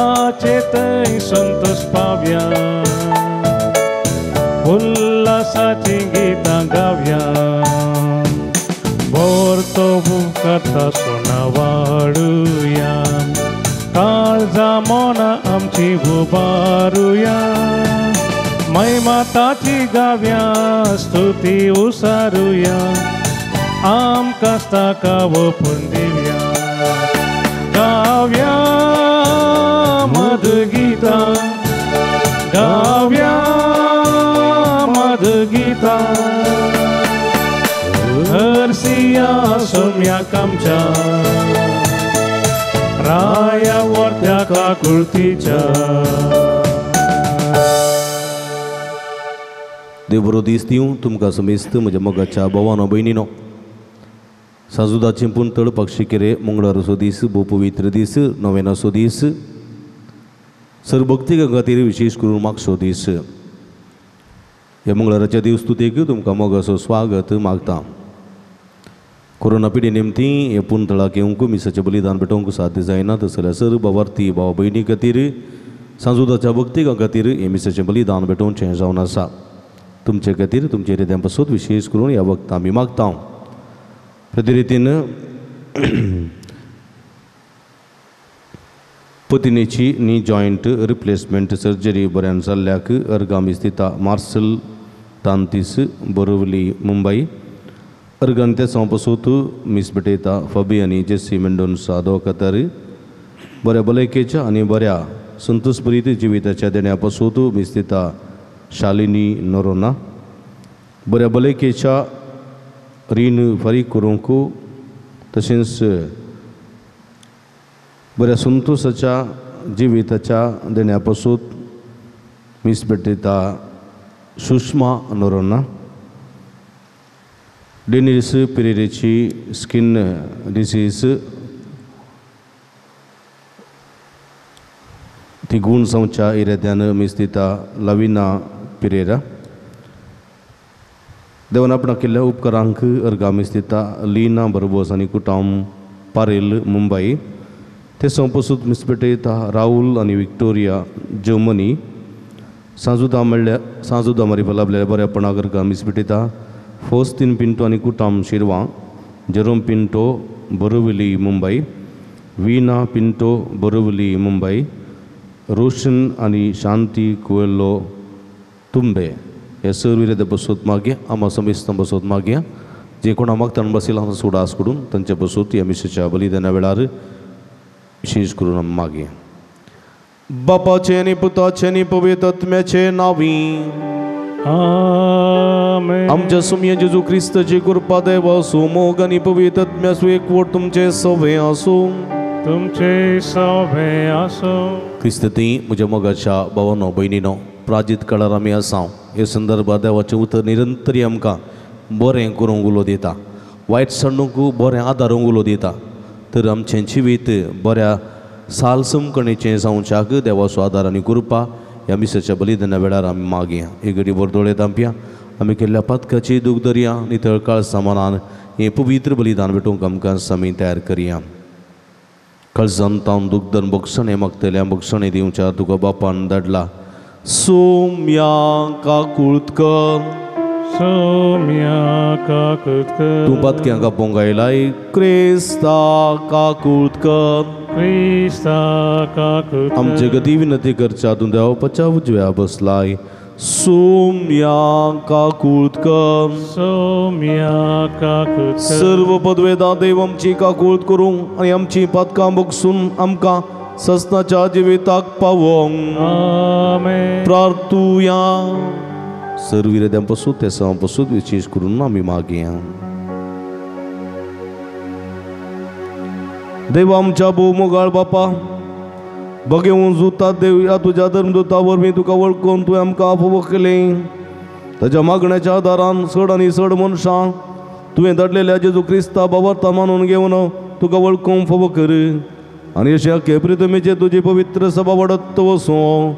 ताचे थंय संतोष पावया उल्हासाची गीतां गावया बोरतो करता सोना वाडुया काळजा मोना आमची उबारुया महिमा ताची गाव्या स्तुती उसारुया आमकां ताका ओपून दिवया गाव्या मधुगीता गाव्या मधुगीता हरसिया सोम्याक आमच्या राया वर्त्या काकुळतीच्या. देव बरो दीस दिवं तुमकां समेस्त म्हज्या मोगाच्या भावानो भयणीनो. साजुदा चिंपून तळपाक शिकेरे मंगळाराचो दीस भोव पवित्र दीस नोवेनाचो दीस सर भक्ती खातीर विशेष करून मागचो दीस. ह्या मंगळाराच्या दीस तुतेक तुमकां मोगाचो स्वागत मागता. कोरोना पिढी निमती हे पुंतळाक येवंक मिसाचें बलिदान भेटोवंक साध्य जायना तशें जाल्यार सर भावार्थी भाव भयणी खातीर सांजुदाच्या भक्ती खातीर हे मिसाचें बलिदान भेटोवचें जावन आसा. तुमचे खातीर तुमचे हृदया पासून विशेष करून ह्या वखदां आमी मागता. प्रति रितीन पतिनेची नी जॉयंट रिप्लेसमेंट सर्जरी बऱ्यान जाल्ल्याक अर्गामी स्थिता मार्सल तांतीस बोरवली मुंबई. अर्गान ते पासून मिस भेटयता फबी आनी जेसी मेंडोन्सा दोकातार बऱ्या भलायकेच्या आनी बऱ्या संतोषभरीत जिविताच्या देण्या पासून मिस दिता शालिनी नोरोना. बऱ्या भलायकेच्या रीण फारीक करूंक तशेंच बऱ्या संतोषाच्या जिविताच्या देण्या पासून मिस भेटयता सुषमा नोरोना. डेनिस पिरेरेची स्किन डिसीज ती गूण जावच्या इराद्यान मिस दिता लविना पिरेरा. देवान आपणाक केल्ल्या उपकारांक अर्गां मिस दिता लीना बरबोस आनी कुटाम पारेल मुंबई. ते सोंपसूत मिस भेटयता राहुल आनी विक्टोरिया जर्मनी. सांजुदा म्हणल्यार सांजुदा मारिफा लाभलेल्या बऱ्यापणाक अर्गां मिस भेटयता फोस्तीन पिंटो आनी कुटाम शिरवां जेरोम पिंटो बोरवली मुंबई वीणा पिंटो बोरवली मुंबई रोशन आनी शांती कुएल्लो तुंबे. हे सर विरेद बसोत मागया आमा समेस्त बसोत मागया जे कोणा मागतान बशिल्ला सुडास करून तांचे बसोत ह्या मिसेच्या बलिदाना वेळार विशेष करून आमी मागया. बापाचे आनी पुताचे आनी पवित्र आत्म्याचे नांवी आमेन. आमच्या सुमया जेजू क्रिस्ताची कृपा देवा मोग आनी पवित्र आत्म्याचो एकवट तुमचे सवे आसूं. तुमचे सवे आसूं. क्रिस्ती म्हज्या मोगाच्या भावानो भयणीनो प्राजीत काळार आमी आसा. हे संदर्भात देवाचें उतर निरंतर आमकां बरें करूंक उलो दिता वायट सांडूंक बरें आदारूंक उलो दिता. तर आमचें जिवीत बऱ्या सालसमकणेचें जावच्याक देवाचो आदार आनी कृपा ह्या मिसाच्या बलिदाना वेळार आमी मागया. एक घडी बर दोळे धांपया. आमी केल्ल्या पातकाची दूख दरया नितळ काळ सामानान हें पवित्र बलिदान भेटोवंक आमकां समी तयार करया. काळजान तावन दुखदन बक्षणें मागतल्या बक्षणें दिवच्या तुका बापान धाडला. सोम्या काकुळत कर सोम्या काकुळत कर. तूं पातक्यांक आपोवंक आयलाय क्रिस्ता काकुळत कर क्रिस्ता काकुळत कर. आमचे गती विनंती करच्या तूं देवाच्या उजव्या बसलाय. सोम्या काकुळत कर सोम्या काकुळत कर. सर्व पदवेदा देव आमची काकुळत करूं आनी आमची पातकां बगसून आमकां ससनाच्या जिविताक पावोवंक. आमेन. प्रार्थुया. सर विरोध्यां पासून तेसां पासून विशेष करून आमी मागया. देव आमच्या भोव मोगाळ बापा बगेवन जुता देव ह्या तुज्या धर्मदूता वरवीं तुका वळखून तुवें आमकां आफोवो केलें. ताच्या मागण्याच्या आदारान चड आनी चड मनशां तुवें धाडलेल्या जेजू क्रिस्ता बाबर्ता मानून घेवन तुका वळखूंक फावो कर आनी अशें अख्खे प्रितमेचे तुजी पवित्र सभा वाडत वचूं.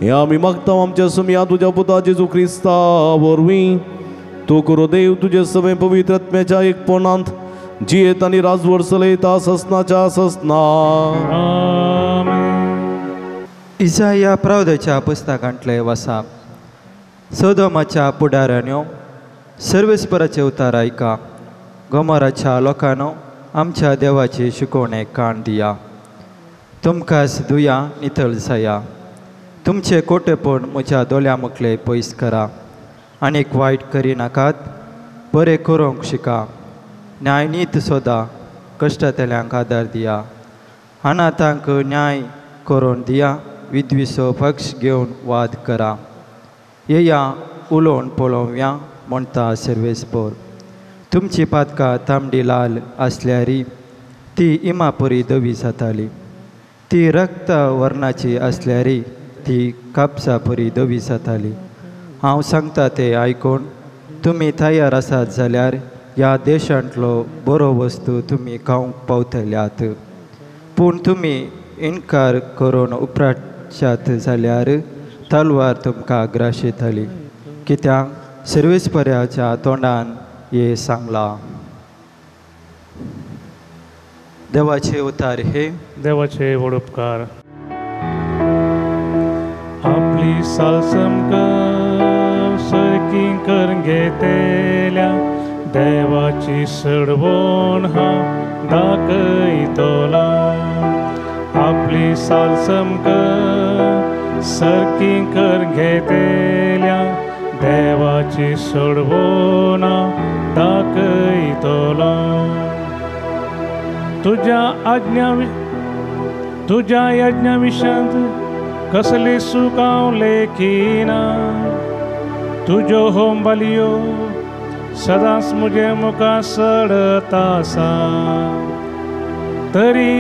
हें आमी मागता आमच्या सुमया तुज्या पुता जेजू क्रिस्ता वरवीं. तूं करो देव तुजे सगळे पवित्र आत्म्याच्या एकपणांत जियेत आनी राजवड चलयता ससनाच्या ससना. आमेन. इसाया प्रवधाच्या पुस्तकांतले वसा सोदोमाच्या पुढाऱ्यानो सर्वेस्पराचे उतार आयका. गोमोराच्या लोकांनो आमच्या देवाची शिकवणे कान दिया. तुमकां दुया नितळ जाया. तुमचे कोटेपण म्हज्या दोळ्या मुखले पयस करा. आनीक वायट करिनाकात, बरें करूंक शिका. न्यायनीत सोदा, कश्टांतल्यांक आदार दिया. अनाथांक न्याय करून दिया. विद्विसो पक्ष घेवन वाद करा. येया उलोवन पळोवया म्हणटा सर्वेस्पर. तुमची पातकां तांबडी लाल आसल्यारी ती इमापुरी धवी जाताली. ती रक्त वर्णाची आसल्यारी ती कापसापुरी धवी जाताली. हांव सांगता तें आयकून तुमी तयार आसात जाल्यार ह्या देशांतलो बरो वस्तू तुमी खावंक पावतल्यात. पूण तुमी इनकार करून उपराशात जाल्यार तलवार तुमकां ग्राशितली. कित्याक सर्वेस्पराच्या तोंडान हें सांगलां. देवाचे उतार हे देवाचे व्हड उपकार. आपली सालसमकार सरकी करून घेतल्या देवाची सडवण हांव दाखयतलो. आपली सालसमकार सरकी करून घेतल्या देवाची सोडवण हांव दाखयतलो. तुज्या यज्ञा विशांत कसली सुख हांव लेखिना. तुज्यो होम बलियो सदांच म्हजे मुखार सडत आसा. तरी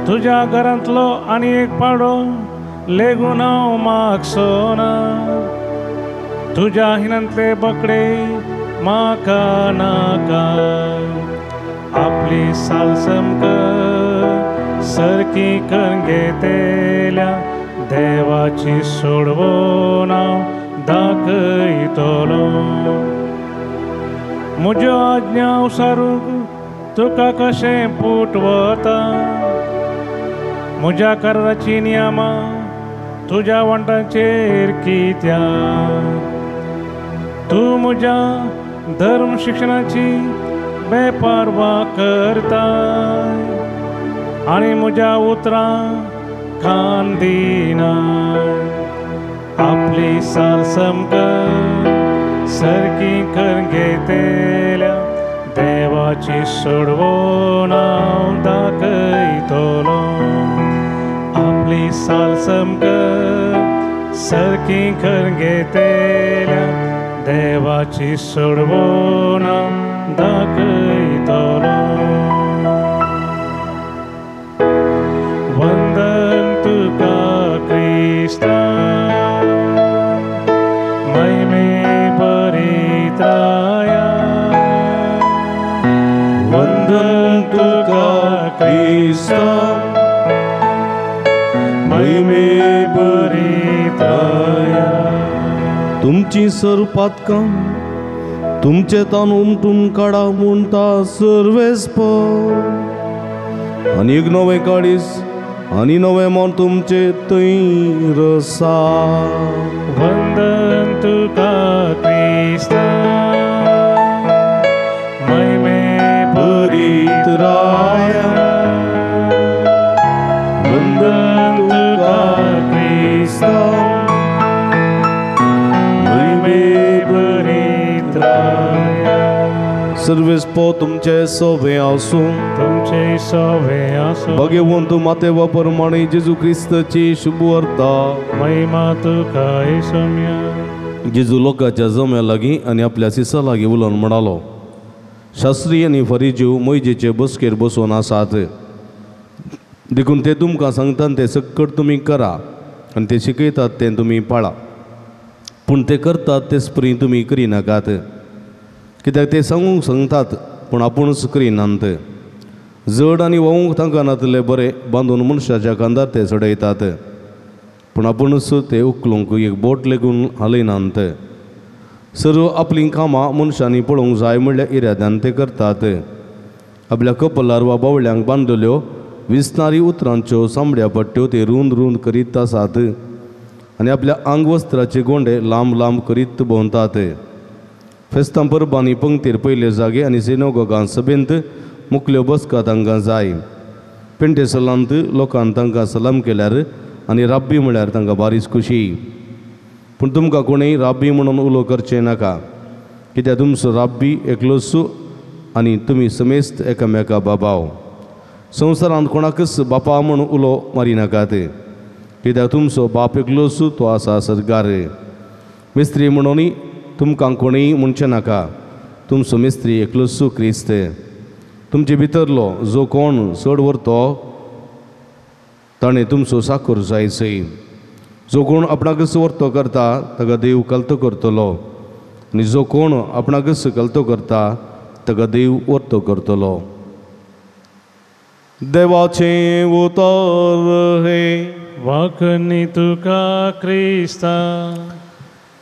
तुज्या घरांतलो आनी एक पाडो लेगून हांव मागचो ना. तुज्या हिनांतले बकडे म्हाका नाका. आपली सालसमकर सरकी करून घेतल्या देवाची सोडवण हांव दाखयतलो. म्हज्यो आज्ञा उसारूंक तुका कशें पुटवता. म्हज्या कराराची नियमां तुज्या वण्टांचेर कित्याक. तूं म्हज्या धर्म शिक्षणाची बेपर्वा करता आनी म्हज्या उतरां कान दिना. आपली सालसमकर सरकी करून घेतल्या देवाची सोडवण हांव दाखयतलो. आपली सालसमकर सरकी करून घेतल्या देवाची सोडवण हांव दाखयतलो. वंदन तुका क्रिस्ता महिमे परित्राया. वंदन तुका क्रिस्ता महिमे परित्राया. तुमची सर पातकां तुमचे तान उमटून काडा म्हणटा सर्वेस्पर. आनी एक नवें काळीज आनी नवें मन तुमचे थंय रसा. वंदन तुका क्रिस्ता महिमे परित्राया. वंदन तुका क्रिस्ता महिमे परित्राया. सर्वेस्पर तुमचे सोवे आसूं. तुमचे सोवे आसूं. भगवंत मातेवा प्रमाणे जेजू क्रिस्ताची शुभ वार्ता. महिमा तुका येसम्या. जेजू लोकांच्या जम्या लागीं आनी आपल्या सिसा लागीं उलोवन म्हणालो, शास्त्री आनी फरिजीव मोयजेचे बसकेर बसोवन आसात. देखून ते तुमकां सांगतात तें सक्कड तुमी करा आनी ते शिकयतात तें तुमी पाळा. पूण ते करतात तेच परी तुमी करिनाकात. कित्याक ते सांगूंक सांगतात पूण आपूणच करिनात. जड आनी व्हांवूंक तांकां नातले बरें बांदून मनशाच्या खांदार ते चडयतात. पूण आपूणच ते उखलूंक एक बोट लेगून हालयनात. सर्व आपलीं कामां मनशांनी पळोवंक जाय म्हणल्या इराद्यान ते करतात. आपल्या कपलार वा बावल्यांक बांदल्यो विसनारी उतरांच्यो सांबड्या पट्ट्यो ते रूंद रूंद करीत आसात आनी आपल्या आंगवस्त्राचे गोंडे लांब लांब करीत भोंवतात. फेस्तां परबांनी पंक्तीर पयले जागे आनी सिनोगोगां सभेंत मुखल्यो बसका तांकां जाय. पेंटेसलांत लोकान तांकां सलाम केल्यार आनी राब्बी म्हळ्यार तांकां बारीच खुशी. पूण तुमकां कोणूय राब्बी म्हणून उलो करचें नाका, कित्याक तुमचो राब्बी एकलोच आनी तुमी समेस्त एकामेका बाबाव. संवसारांत कोणाकच बापा म्हणून उलो मारिनाकात, कित्याक तुमचो बाप एकलोच तो आसा सरकार. मिस्त्री म्हणूनय तुमकां कोणूय म्हणचें नाका, तुमचो मिस्त्री एकलोच क्रिस्त. तुमचे भितरलो जो कोण चड व्हरतो ताणें तुमचो साखर जायचय. जो कोण आपणाकच व्हरतो करता ताका देव कलतो करतलो आनी जो कोण आपणाकच कलतो करता ताका देव व्हरतो करतलो. देवाचें उतर हें. वाकनी तुका क्रिस्ता.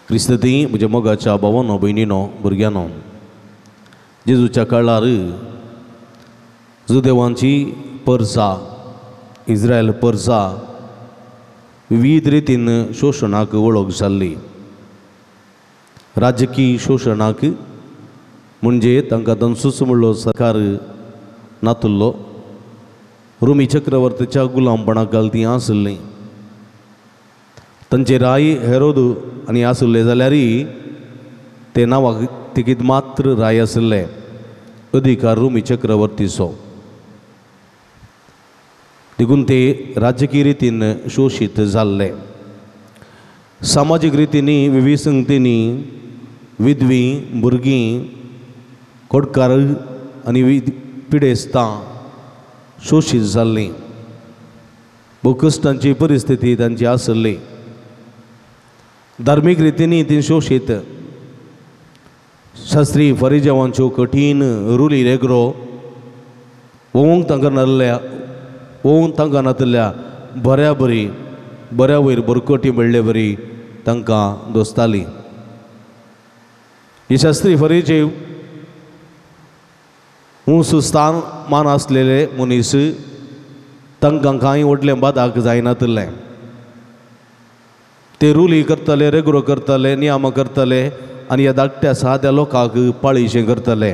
क्रिस्ती म्हज्या मोगाच्या भावानो, भयणीनो, भुरग्यानो, जेजूच्या काळार जुदेवांची परजा, इस्रायल परजा विविध रितीन शोशणाक वळख जाल्ली. राजकीय शोशणाक म्हणजे तांकां तांचोच म्हणलो सरकार नातुल्लो, रोमी चक्रवर्तीच्या गुलामपणाक घालती आसली. तांचे राय हेरोद आनी आसले जाल्यारय ते नांवाक तिकीत मात्र राय आसले, अधिकार रोमी चक्रवर्तीचो. देखून ते राजकीय रितीन शोशीत जाल्ले. सामाजीक रितींनी विविध संगतींनी विधवी, भुरगीं, कोटकार आनी पिडेस्तां शोशीत जाल्लीं. भोव कश्टांची परिस्थिती तांची आसली. धार्मीक रितींनी ती शोशीत. शास्त्री फरिजेवांच्यो कठीण रुली रेगरो ओवंक तांकां नासल्या, ओवंक तांकां नातल्या बऱ्या बरी बऱ्या वयर बरकटी मेळ्ळे बरी तांकां दोसताली. ही शास्त्री फरिजेव ऊंच स्थान मान आसलेले मनीस, तांकां कांय व्हडलें बादाक जायनातलें. ते रुली करतले, रेगरो करतले, नियमां करतले आनी ह्या धाकट्या साद्या लोकांक पाळीशें करतले.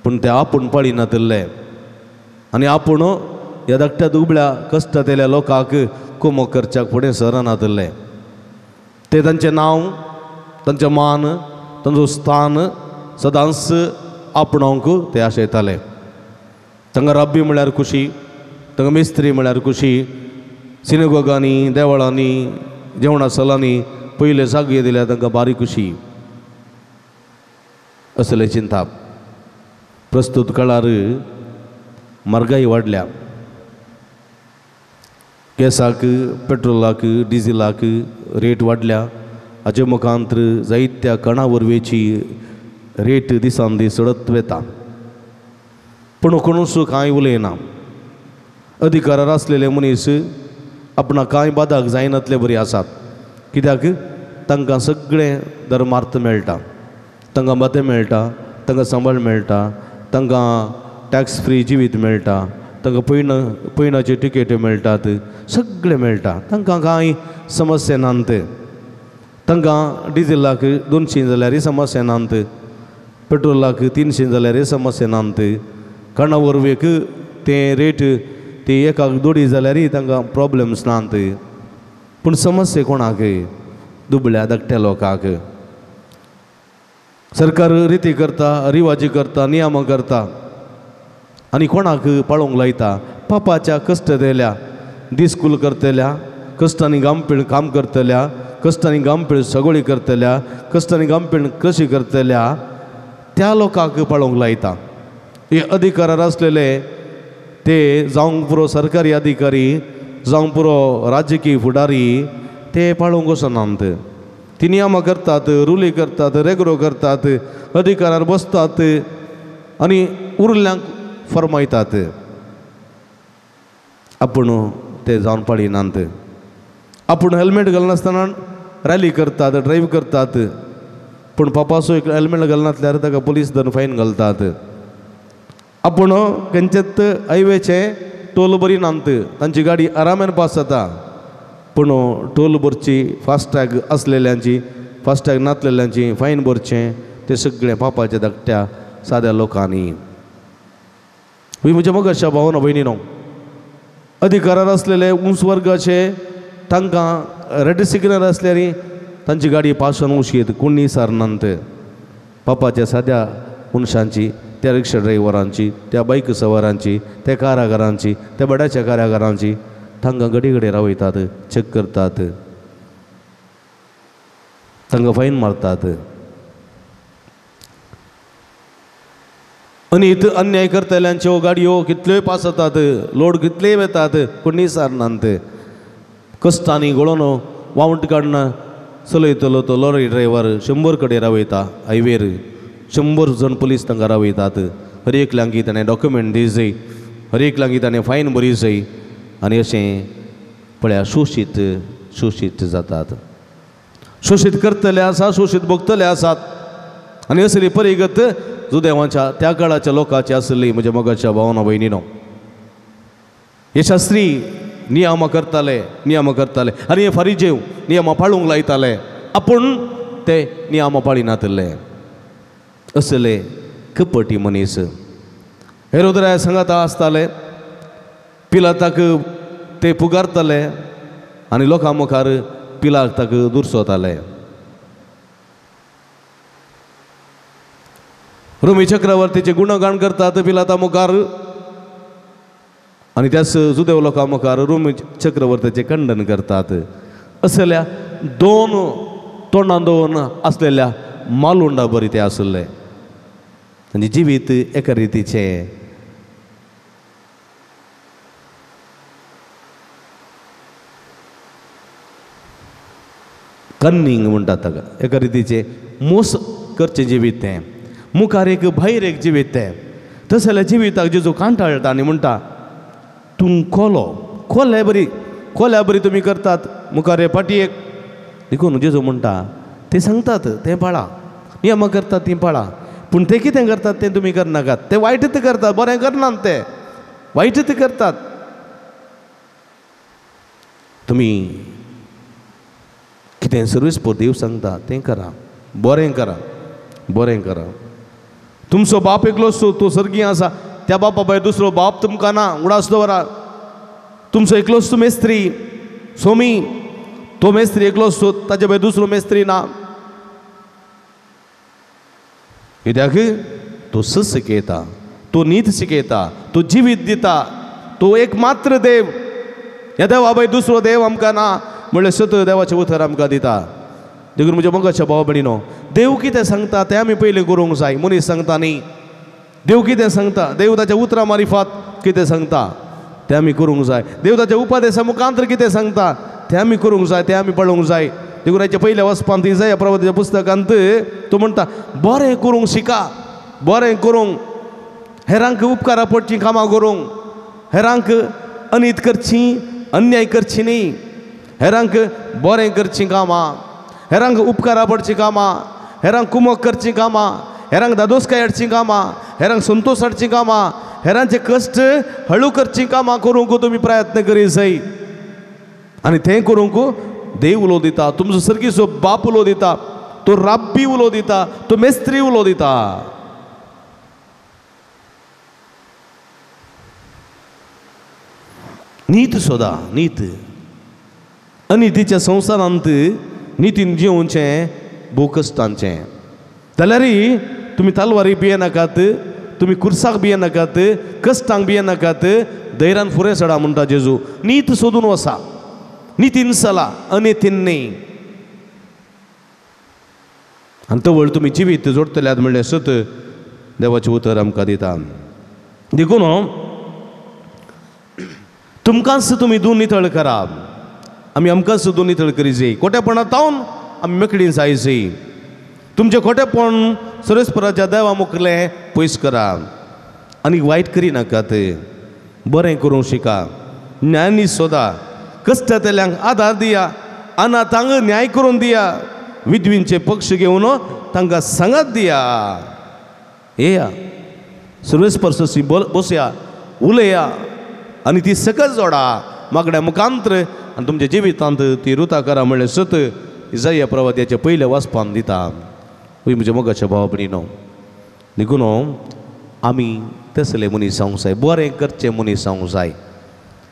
पूण ते आपूण पाळी नातले आनी आपूण ह्या धाकट्या दुबळ्या कश्टांतल्या लोकांक कुमक करच्याक फुडें सरनातले. ते तांचें नांव, तांचें मान, तांचो स्थान सदांच आपणावंक ते आशयताले. तांकां राब्बी म्हळ्यार खुशी, तांकां मिस्त्री म्हळ्यार खुशी. सिनेगोगांनी, देवळांनी, जेवणा सलांनी पयले जागे दिल्यार तांकां बारीक खुशी. असले चिंताप. प्रस्तूत काळार म्हारगाय वाडल्या. गॅसाक, पेट्रोलाक, डिझलाक रेट वाडल्या. हाचे मुखांतर जायत्या कणा वरवेची रेट दिसान दीस चडत वता. पूण कोणूच कांय उलयना. अधिकारार आसलेले मनीस आपणाक कांय बादाक जायनातले बरी आसात, कित्याक तांकां सगळें धर्मार्थ मेळटा, तांकां मतें मेळटा, तांकां सांबाळ मेळटा, तांकां टॅक्स फ्री जिवीत मेळटा, तांकां पयणाच्यो टिकेट्यो मेळटात, सगळें मेळटा. तांकां कांय समस्या नात. तांकां डिझलाक 200 जाल्यारय समस्या नात, पेट्रोलाक 300 जाल्यारय समस्या नात, काणा वरवेक तें रेट ती एकाक दोडी जाल्यारय तांकां प्रॉब्लम्स नात. पूण समस्या कोणाक? दुबळ्या धाकट्या लोकांक. सरकार रिती करता, रिवाजी करता, नियमां करता आनी कोणाक पाळोवंक लायता? पापाच्या कश्ट दिल्या, दिसकूल करतल्या, कश्टांनी गामपिण काम करतल्या, कश्टांनी गामपिण सगळी करतल्या, कश्टांनी गामपिण कृशी करतल्या त्या लोकांक पाळोवंक लायता. हे अधिकारार आसलेले ते जावंक पुरो सरकारी अधिकारी, जावंक पुरो राजकीय फुडारी, ते पाळोवंक वचनात. ती नियमां करतात, रुली करतात, रेगरो करतात, अधिकारार बसतात आनी उरल्यांक फरमायतात. आपूण ते जावन पाळिनात. आपूण हेल्मेट घालनासतना रॅली करतात, ड्रायव्ह करतात, पूण पापासो एक हेल्मेट घालनासल्यार ताका पोलीस धरून फायन घालतात. आपूण खंयचेच हायवेचे टोल बरी नात, तांची गाडी आरामान पास जाता. पूण टोल भरची, फास्टॅग आसलेल्यांची, फास्टॅग नातलेल्यांची फायन भरचें तें सगळें पापाच्या धाकट्या साद्या लोकांनी. म्हज्या मोगाच्या भावना भयणीनो, अधिकारार आसलेले उंच वर्गाचे तांकां रेड सिग्नल आसल्यार तांची गाडी पासून उशीत कोणी सारनात. पापाच्या साद्या मनशांची, त्या रिक्षा ड्रायव्हरांची, त्या बायक सवारांची, त्या कारागारांची, त्या बड्याच्या कारागारांची तांकां घडी घडी रावयतात, चॅक करतात, तांकां फायन मारतात. आनी इथं अन्याय करतल्यांच्यो गाडयो कितल्योय पास जातात, लोड कितलेय वेतात, कोणीय सारनात. कश्टांनी गळोन वावंट काडून चलयतलो तो लॉरी ड्रायव्हर 100 कडेन रावयता हायवेर, 100 जण पुलीस तांकां रावयतात. हर एकल्यांकी ताणें डॉक्युमेंट दी जाय, हर एकल्यांकी ताणें फायन बरी जाय. आनी अशें पळया शोशीत शोशीत जातात. शोशीत करतले आसा, शोशीत भोगतले आसात. आनी असली परिगत जुदेवांच्या त्या काळाच्या लोकांची आसली. म्हज्या मोगाच्या भावना भयणीनो, हे शास्त्री नियमां करताले, नियमां करताले आनी हे फारीजेव नियमां पाळूंक लायताले, आपूण ते नियमां पाळिनातले. असले कपटी मनीस हेरोदराय सांगाता आसताले, पिलाताक ते पुगारताले आनी लोकां मुखार पिलाताक दुरसोताले. रोमी चक्रवर्तीचे गुणगान करतात पिलाता मुखार आनी त्याच जुदेव लोकां मुखार रोमी चक्रवर्तीचें खंडन करतात. असल्या दोन तोंडां दोन आसलेल्या मालुंडा बरी ते आसले. तांचें जिवीत एका रितीचें. कन्नींग म्हणटात ताका, एका रितीचें मोस करचें जिवीत तें, मुखार एक भायर एक जिवीत तें. तशें जाल्यार जिविताक जेजू कांटाळटा आनी म्हणटा, तूं कोलो, कोले बरी, कोल्या बरी तुमी करतात, मुखार हे फाटी एक. देखून जेजू म्हणटा ते सांगतात तें पाळा, नियमां करतात तीं पाळा, पूण ते कितें करतात तें तुमी करनाकात. ते वायटच करतात, बरें करनात, ते वायटच करतात. तुमी कितें सर्वीस पोर देव सांगता तें करा, बरें करा, बरें करा. तुमचो बाप एकलोच तो सर्गी आसा, त्या बापा भायर दुसरो बाप तुमकां ना. उडास दवरा, तुमचो एकलोच तो मेस्त्री सोमी, तो मेस्त्री एकलोच, ताजे भायर दुसरो मेस्त्री ना. कित्याक तो सत शिकयता, तो नीत शिकयता, तो जिवीत दिता, तो एक मात्र देव. ह्या देवा भायर दुसरो देव आमकां ना म्हणल्यार सत देवाचें उतर आमकां दिता. देखून म्हज्या मोगाच्या भाव भयणीनो, देव कितें सांगता तें आमी पयलीं करूंक जाय, मनीस सांगता न्ही. देव कितें सांगता, देव ताच्या उतरां मारिफात कितें सांगता तें आमी करूंक जाय. देव ताच्या उपदेसा मुखांतर कितें सांगता तें आमी करूंक जाय, तें आमी पळोवंक जाय. देखून हाच्या पयल्या वचपांत इजाया प्रवादाच्या पुस्तकांत तो म्हणटा, बरें करूंक शिका, बरें करूंक, हेरांक उपकारा पडचीं कामां करूंक, हेरांक अनीत करचीं, अन्याय करची न्ही, हेरांक बरें करचीं कामां, हेरांक उपकारा पडचीं कामां, हेरांक कुमक करचीं कामां, हेरांक दादोसकाय हाडचीं कामां, हेरांक संतोश हाडचीं कामां, हेरांचे कश्ट हळू करचीं कामां करूंक तुमी प्रयत्न करी जाय. आनी तें करूंक देव उलो दिता, तुमचो सर्गीचो बाप उलो दिता, तो राब्बी उलो दिता, तो मेस्त्री उलो दिता. नीत सोदा, नीत. अनितीच्या संवसारांत नितीन जिवचें भोव कश्टांचें. जाल्यार तुमी तलवारी भियेनाकात, तुमी कुर्साक भियेनाकात, कश्टांक भियेनाकात, धैर्यान फुडें सडा म्हणटा जेजू. नीत सोदून वसा, नितीन चला, अनितीन न्ही. आनी तवळ तुमी जिवीत जोडटल्यात म्हणलें सत देवाचें उतर आमकां दिता. देखून तुमकांच तुमी दोन नितळ करा, आमी आमकांच दोन नितळ करी जाय. खोटेपणा तावन आमी मेकळी जाय जाय. तुमचें खोटेपण सरस्पराच्या देवा मुखलें पयस करा आनी वायट करी नाकात, बरें करूंक शिका, ज्ञानी सोदा, कश्टांतल्यांक आदार दिया, अनाथांक न्याय करून दिया, विधवींचे पक्ष घेवन तांकां सांगात दिया. येया सर्वेस्पर बसया, उलया. आनी ती सकस जोडा मागण्या मुखांत्र आनी तुमच्या जिवितांत ती रुता करा म्हणलें सत इजाया प्रवाद्याच्या पयल्या वाचपान दिता. वय म्हज्या मोगाच्या भाव भयणीनो, देखून आमी तसले मनीस जावंक जाय, बरें करचें मनीस जावंक जाय,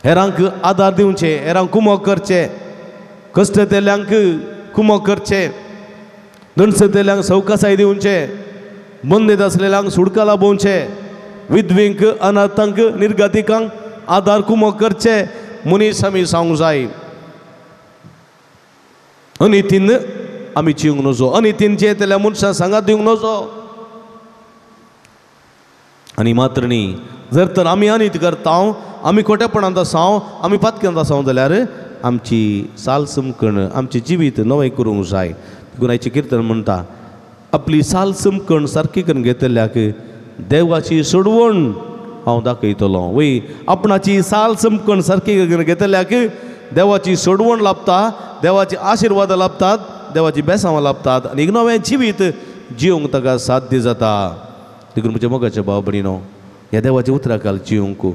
हेरांक आदार दिवचे, हेरांक कुमोक करचे, कश्टतेल्यांक कुमोक करचे, दणसतेल्यांक सवकासाय दिवचे, बंदेत आसलेल्यांक सुडका लाभोवचे, विधवींक अनाथांक निर्गतिकांक आदार कुमोक करचे मनीस आमी जावंक जाय. अनितीन आमी जिवंक नजो, अनितीन जियेतल्या मनशां सांगात दिवंक नजो. आनी मात्र न्ही, जर तर आमी अनीत करता, आमी खोटेपणांत आसाव, आमी पातक्यांत आसाव जाल्यार आमची साल समकण आमचें जिवीत नवें करूंक जाय. देखून आयचें किर्तन म्हणटा, आपली साल समकण सारकी करून घेतल्याक देवाची सोडवण हांव दाखयतलो. वय, आपणाची साल समकण सारकी करून घेतल्याक देवाची सोडवण लाभता, देवाची आशिर्वाद लाभतात, देवाची बेसांवां लाभतात आनी एक नवें जिवीत जिवंक ताका साध्य जाता. देखून म्हज्या मोगाच्या भाव भयणीनो, ह्या देवाच्या उतराकाल जिवंक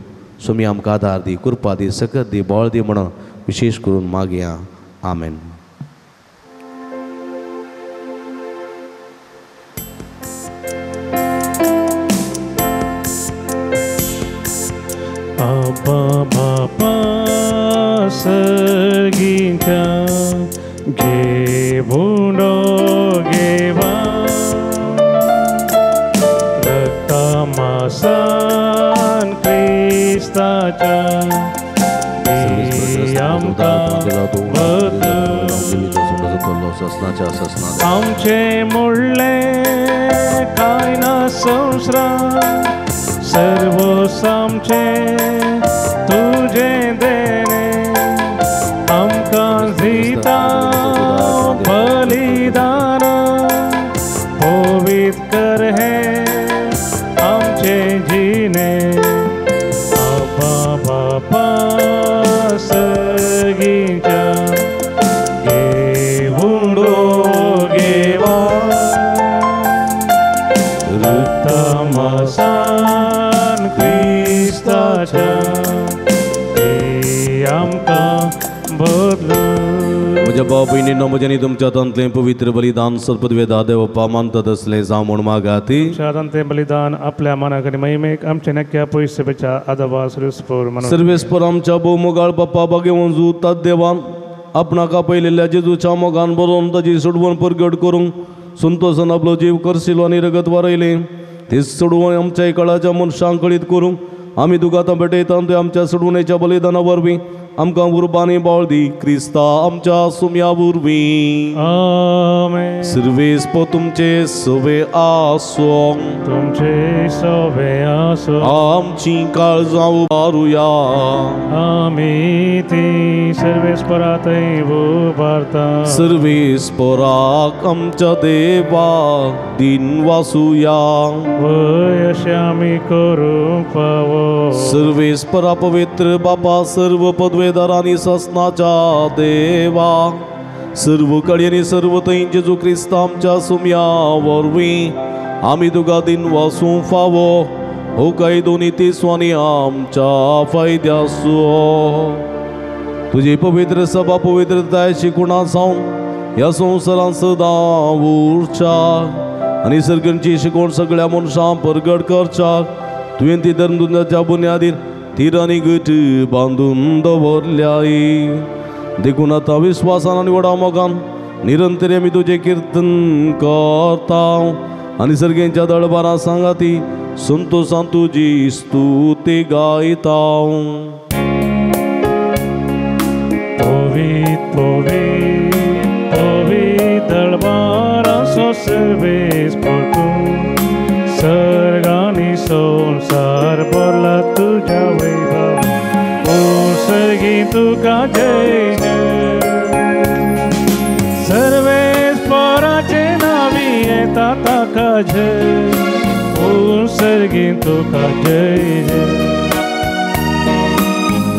स्वामी आमकां आदार दी, कृपा दी, सकत दी, बळ दी म्हणून विशेश करून मागया. आमेन. आबा बापा सर्गीच्या घेवून घेवा रक्तमासान क्रिस्ताच्या आमचे मुडले काय ना संसार सर्व आमचे तुझे देणे आमकां दिता बलिदान पवित्र कर हे आमचे जिणे. आबा बापा सर्गीच्या घेवून घेवा रक्तमासान क्रिस्ताच्या आमकां बदलू. म्हज्या भाव भयणीनो, म्हज्यानी तुमच्या हातांतलें पवित्र बलिदान सर्पदवेदा देवप्पा मानतात असलें जावं म्हूण मागाती. हातांतलें बलिदान आपल्या मनाक आनी महिमेक आमच्या नक्या पयशेच्या आदावा सर्वेस्पर आमच्या भोव मोगाळ बाप्पा बागेवन जुतात देवान आपणाक आपयलेल्या जेजूच्या मोगान बरोवन ताजी सोडवण परगट करूंक संतोसान आपलो जीव करसिलो आनी रगत वारयलें तेच सोडवण आमच्या कळाच्या मनशांक कळीत करूंक आमी तुका आतां भेटयता ते आमच्या सोडवणेच्या बलिदाना वरवीं आमकां उर्बानी बाळ दी क्रिस्ता आमच्या सुम्या वरवीं. आमेन. सर्वेस्पर तुमचे सवे आसो, तुमचे सवे आसो, आमची काळजां उबारुया, आमी ती सर्वेस्परातय उबारता. सर्वेस्पराक आमच्या देवा दिन वासुया, वय अशें आमी करूंक फावो. सर्वेस्परा पवित्र बापा सर्व पदवेदार आनी ससनाच्या देवा सर्व कडेन सर्व थंय जेजू क्रिस्त आमच्या सुम्या वरवीं आमी तुका दिन वासूं फावो हो काय दोनी तिसवानी आमच्या फायद्यासो. तुजी पवित्र सभा पवित्रताय शिकुणा जावन ह्या संवसारांत सदां उरच्या आनी सर्गांची शिकवण सगळ्या मनशां परगट करच्या तुवें ती धर्मदुंदाच्या बुन्यादीर तीर आनी गट बांदून दवरल्याय. देखून आतां विस्वासान आनी व्हडा मोगान निरंतर आमी तुजें किर्तन करता आनी सर्गेंच्या दळबारां सांगाती संतोसान तुजी स्तुती गायता. पवित्र पवित्र पवित्र दळबारांचो सर्वेस्पर तूं सर्ग आनी संवसार भरला तुज्या वैभवान. ओ सर्गी तुका जय जय. सर्वेस्पराचे नांवी येता ताका जय. ओ सर्गी तुका जय जय.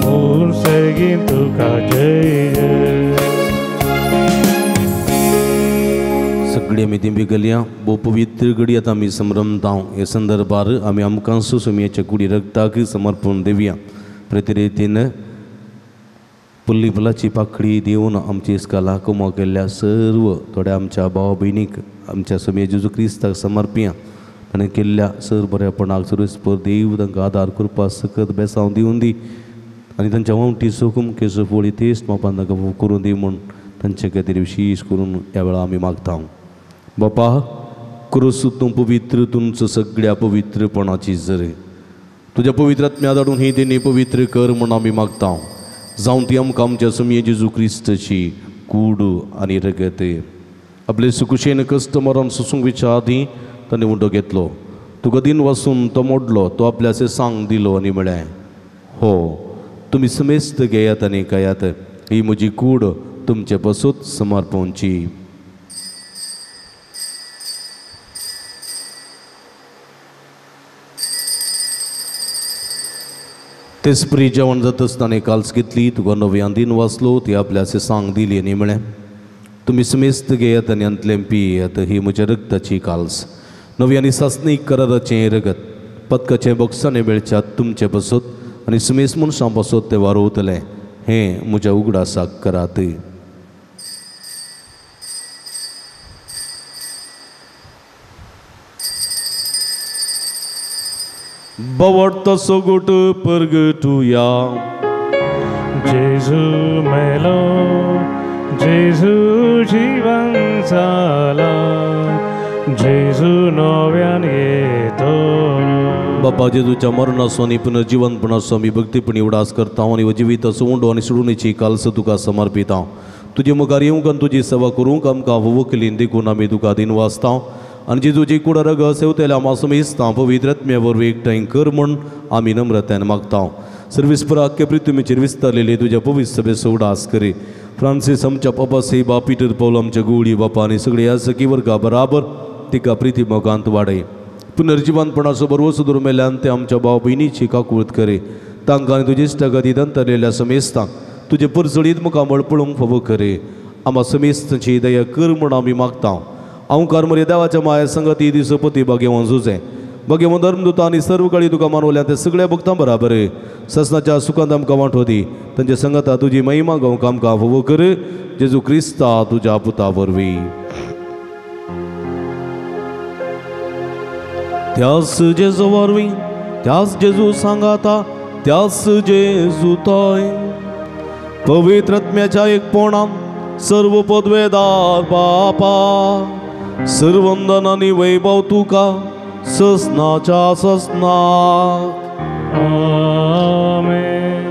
ओ सर्गी तुका जय जय. सगळी आमी दिंबी घालया. भोव पवित्र घडी आतां आमी संभ्रमता. हे संदर्भार आमी आमकां सुसुमयाच्या कुडी रक्ताक समर्पण दिवया. प्रतिरितीन पुल्ली फुलाची पाकळी दिवन आमची इस्काला कुमो केल्ल्या सर्व थोड्या आमच्या भाव भयणीक आमच्या स्वामी जेजू क्रिस्ताक समर्पिया आनी केल्ल्या सर बऱ्यापणाक सर्वेस्पर देव तांकां आदार करपा सकत बेसांव दिवन दी आनी तांच्या वंटी सुकूम केसो फोळी तेच मापान तांकां करून दी म्हूण तांचे खातीर विशेश करून ह्या वेळार आमी मागता. बापा क्रूस तूं पवित्र तुमचो सगळ्या पवित्रपणाची जर तुज्या पवित्र आत्म्या धाडून ही देणी पवित्र कर म्हूण आमी मागता. जावं ती आमकां आमच्या स्वामी जेजू क्रिस्ताची कूड आनी रगत. आपले सुकुशेन कश्ट मरण सोसूंक विच्या आदीं ताणें उंडो घेतलो, तुका दिन वासून तो मोडलो, तो आपल्या सांग दिलो आनी म्हळें, हो तुमी समेस्त घेयात आनी खायात, ही म्हजी कूड तुमचे पसून समर्पणची. तेच जेवण जातच ताणें काल्स घेतली, तुका नव्यान दिन वाचलो, ती आपल्या सांग दिली आनी म्हळें, तुमी समेस्त घेयात आनी हांतलें पियेयात, ही म्हज्या रगताची काल्स, नवी आनी सासणीक कराराचें रगत, पदकाचें बोक्साणें मेळच्यात तुमचे पसत आनी समेस्त मनशां पसत तें वारोवतलें, हें म्हज्या उगडासाक करात. बवडतो सोगोट परगटुया. जेजू मेलो, जेजू जिवन जाला, जेजू नव्यान येतो. बापा जेजूच्या मरणाचो आनी पुनर्जिवनपणाचो आमी भक्तीपणी उडास करता आनी जिविताचो उंडो आनी सोडूनची कालस तुका समर्पिता. तुजे मुखार येवंक आनी तुजी सेवा करूंक आमकां वकलीन देखून आमी तुका दिन वाचता आनी जेजूची कुडा रगत सेवतेल्या मासुमेस्तां पवित्र आत्म्या वरवीं एकठांय कर म्हूण आमी नम्रतायेन मागता. सर्विसपुरा आख्खे पृथ्वीचेर विस्तारलेली तुज्या पवित्र सभेचो उडास करी. फ्रांसीस आमच्या पापा सेबा, पिटर पावल आमच्या गुवळी बापा आनी सगळे ह्या सखी वर्गा बराबर तिका प्रिती मोगांत वाडय. पुनर्जिवनपणाचो बरवसो दुर्मेल्यान ते आमच्या भाव भयणीची काकूळत करे. तांकां आनी तुजे इश्टागती दंतरलेल्या समेस्तांक तुजे परजळीत मुखामळ पळोवंक फावो करे. आमा समेस्तांची दया कर म्हूण आमी मागता. अंकार मरे देवाच्या माया संगती दिसपती भाग्यवान जुजें भाग्यवान धर्मदूत आनी सर्व काळी तुका मानवल्या ते सगळ्या भक्तां बराबर ससनाच्या सुखांत आमकां वांटो दी. तांच्या संगता तुजी महिमा गावंक आमकां फावो कर. जेजू क्रिस्ता तुज्या पुता वरवीं. त्यास जेजू वरवीं, त्यास जेजू सांगाता, त्यास जेजू ताय पवित्र आत्म्याच्या एकपणान सर्व पदवेदार बापा सर्वंदन आनी वैभव तुका ससनाच्या ससनाक. आमेन.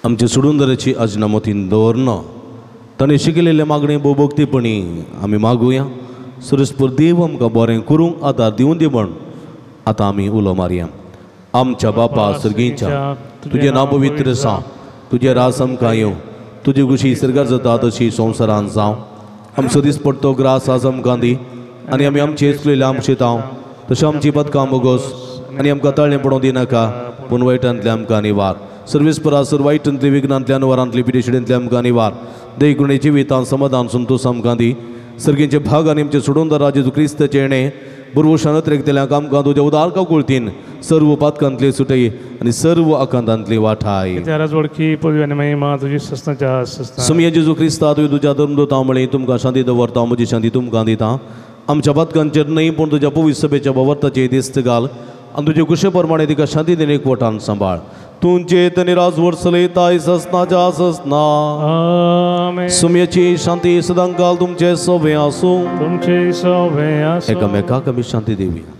आमचे सोडूनदाराची आजना मतीन दवरना ताणें शिकयलेले मागणें भोवभक्तीपणी आमी मागुया. सर्वेस्पर देव आमकां बरें करूंक आदार दिवन दी म्हण आतां आमी उलो मारया. आमच्या बापा सर्गीच्या, तुजें नांव पवित्र जावं, तुजें राज आमकां येवं, तुजी खुशी सर्गार जाता तशी संवसारान जावं. आमचो दीस पडतो ग्रास आज आमकां दी आनी आमी आमचे चुकलेले आमचे तांव तशें आमची पदकां बोगोस आनी आमकां ताळें पडोवंक दिनाका, पूण वायटांतले आमकां निवार. सर्वेस्परा सर वायटांतले विघ्नांतले अनवरांतले पिडेशिडेंतले आमकां निवार. देखून जिवितान समाधान संतोष आमकां दी. सर्गींचे भाग आनी आमचे सोडूनदार जेजू क्रिस्ताचें येणें बुरवशान अत्रेकतल्यांक आमकां तुज्या उदार काकुळतीन सर्व पातकांतले सुटय आनी सर्व आकांतांतली वाठाय. वळखी पदवी आनी महिमा तुजी ससनाच्या ससना. सुमया जेजू क्रिस्ता तुवें तुज्या धर्मदूतां म्हळें, तुमकां शांती दवरता, म्हजी शांती तुमकां दिता. आमच्या पातकांचेर न्हय पूण तुज्या पवित्र सभेच्या भवर्ताचेर दिस्त घाल आनी तुजे कुशे प्रमाणे तिका शांती दिवन एकवटान सांबाळ. तुमचे तनी राजवट चलयताय ससनाच्या ससना. आमेन. सुमयाची शांती सदांकाल तुमचे सोबे आसूं. तुमचे सोबे आसूं. एकामेकाक आमी शांती दिवया.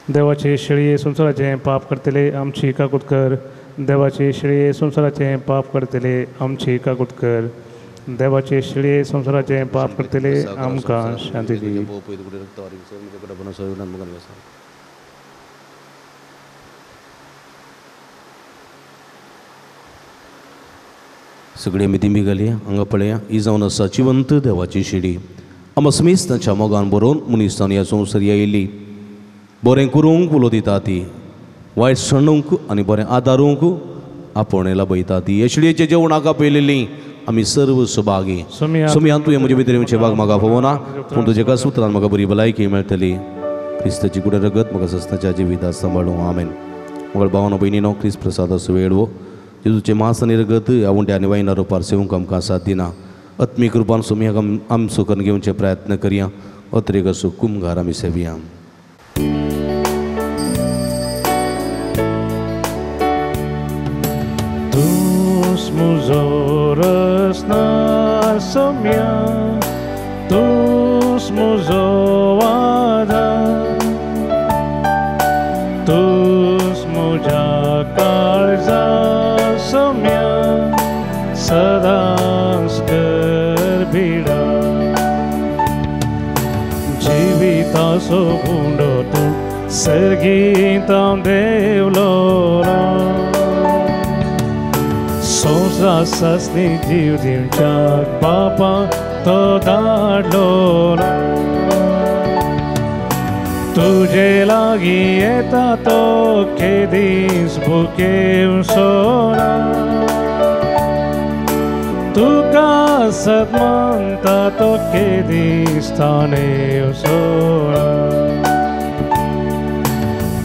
देवाचे शेळये संवसाराचें पाप करतले आमची काकूत कर. देवाचे शेळये संवसाराचें पाप करतले आमची काकूत कर. देवाचे शेळये संवसाराचें पाप करतले आमकां शांती दी. सगळे आमी दिमी घालया. हांगा पळया, ही जावन आसा जिवंत देवाची शेळी. आमकां समेस्तांच्या मोगान बरोवन मनीसान ह्या संवसार आयिल्ली बरें करूंक उलो दिता ती, वायट सणूंक आनी बरें आदारूंक आपोवणें लाबयता ती. ह्या शेळयेचें जेवण हाका पळयलेलीं आमी सर्व सुभागी. सोमया तुवें म्हजे भितर येवचें भाग म्हाका पळोवना पूण तुज्या एका सुत्रान म्हाका बरी भलायकी मेळटली. क्रिस्ताची कुडे रगत म्हाका सस्नाच्या जिविता सांबाळूं. आमेन. मगळ भावनो भयणीनो क्रिस्त प्रसादाचो वेळ हो जेजूचें मांस आनी रगत ह्या उंड्या आनी वायना रुपार सेवंक आमकां साथ दिना. आत्मीक रुपान सोमयाक आमचो करून घेवचे प्रयत्न करया. अत्रेक असो कुमगार आमी सेवया. तूंच म्हजो रसनार सोम्या, तूंच म्हजो आदार, तूंच म्हज्या काळजा सोम्या सदांच कर भिडा. जिविताचो गुंडो तूं सर्गींत देवलो संवसार सासणी जीव दिवच्याक बापा तो धाडलो. तुजे लागीं येता तो केदीस भुकेवचो ना, तुका सत मानता तो केदीस ताणेवचो ना.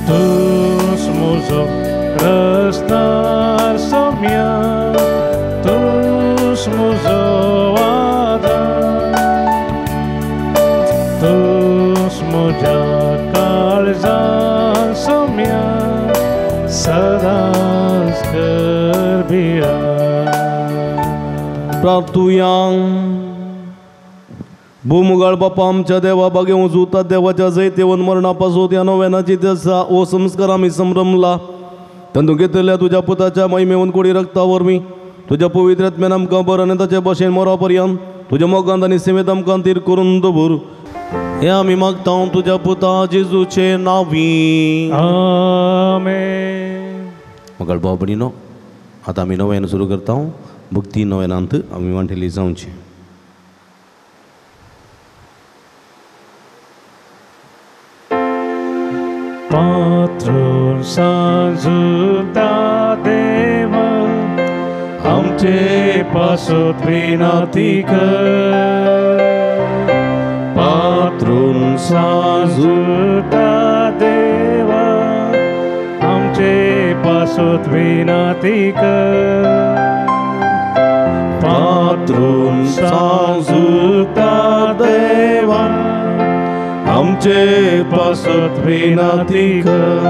तूंच म्हजो रसनार सोम्या, तूंच म्हजो आदार, तूंच म्हज्या काळजा सोम्या सदांच कर भिडा. प्रार्थुया. भूमुगाळ बापा आमच्या देवा बागेवूं जुता देवाच्या जैतेवन मरणा पासून ह्या नव्यानाची दशा ओ संस्कार आमी संभ्रमला. तांतूं घेतल्या तुज्या पुताच्या महिमेवन कोडी रक्ता वरवीं तुज्या पवित्र आत्म्यान आमकां बरो आनी ताचे भशेन मरा पर्यंत तुज्या मोगांत आनी सेवेंत आमकां तीर करून दवर. हें आमी मागता तुज्या पुता जेजूचे नांवी. आमेन. मगळ भाव भयणीनो आतां आमी नव्यान सुरू करता. भक्ती नव्यानांत आमी वांटेली जावची. पात्रून सांजुता देवा आमचे पासत विनंती कर. पात्रून सांजुता देवा आमचे पासत विनंती कर. पात्रून सांजुता देवा आमचे पासत विनंती कर.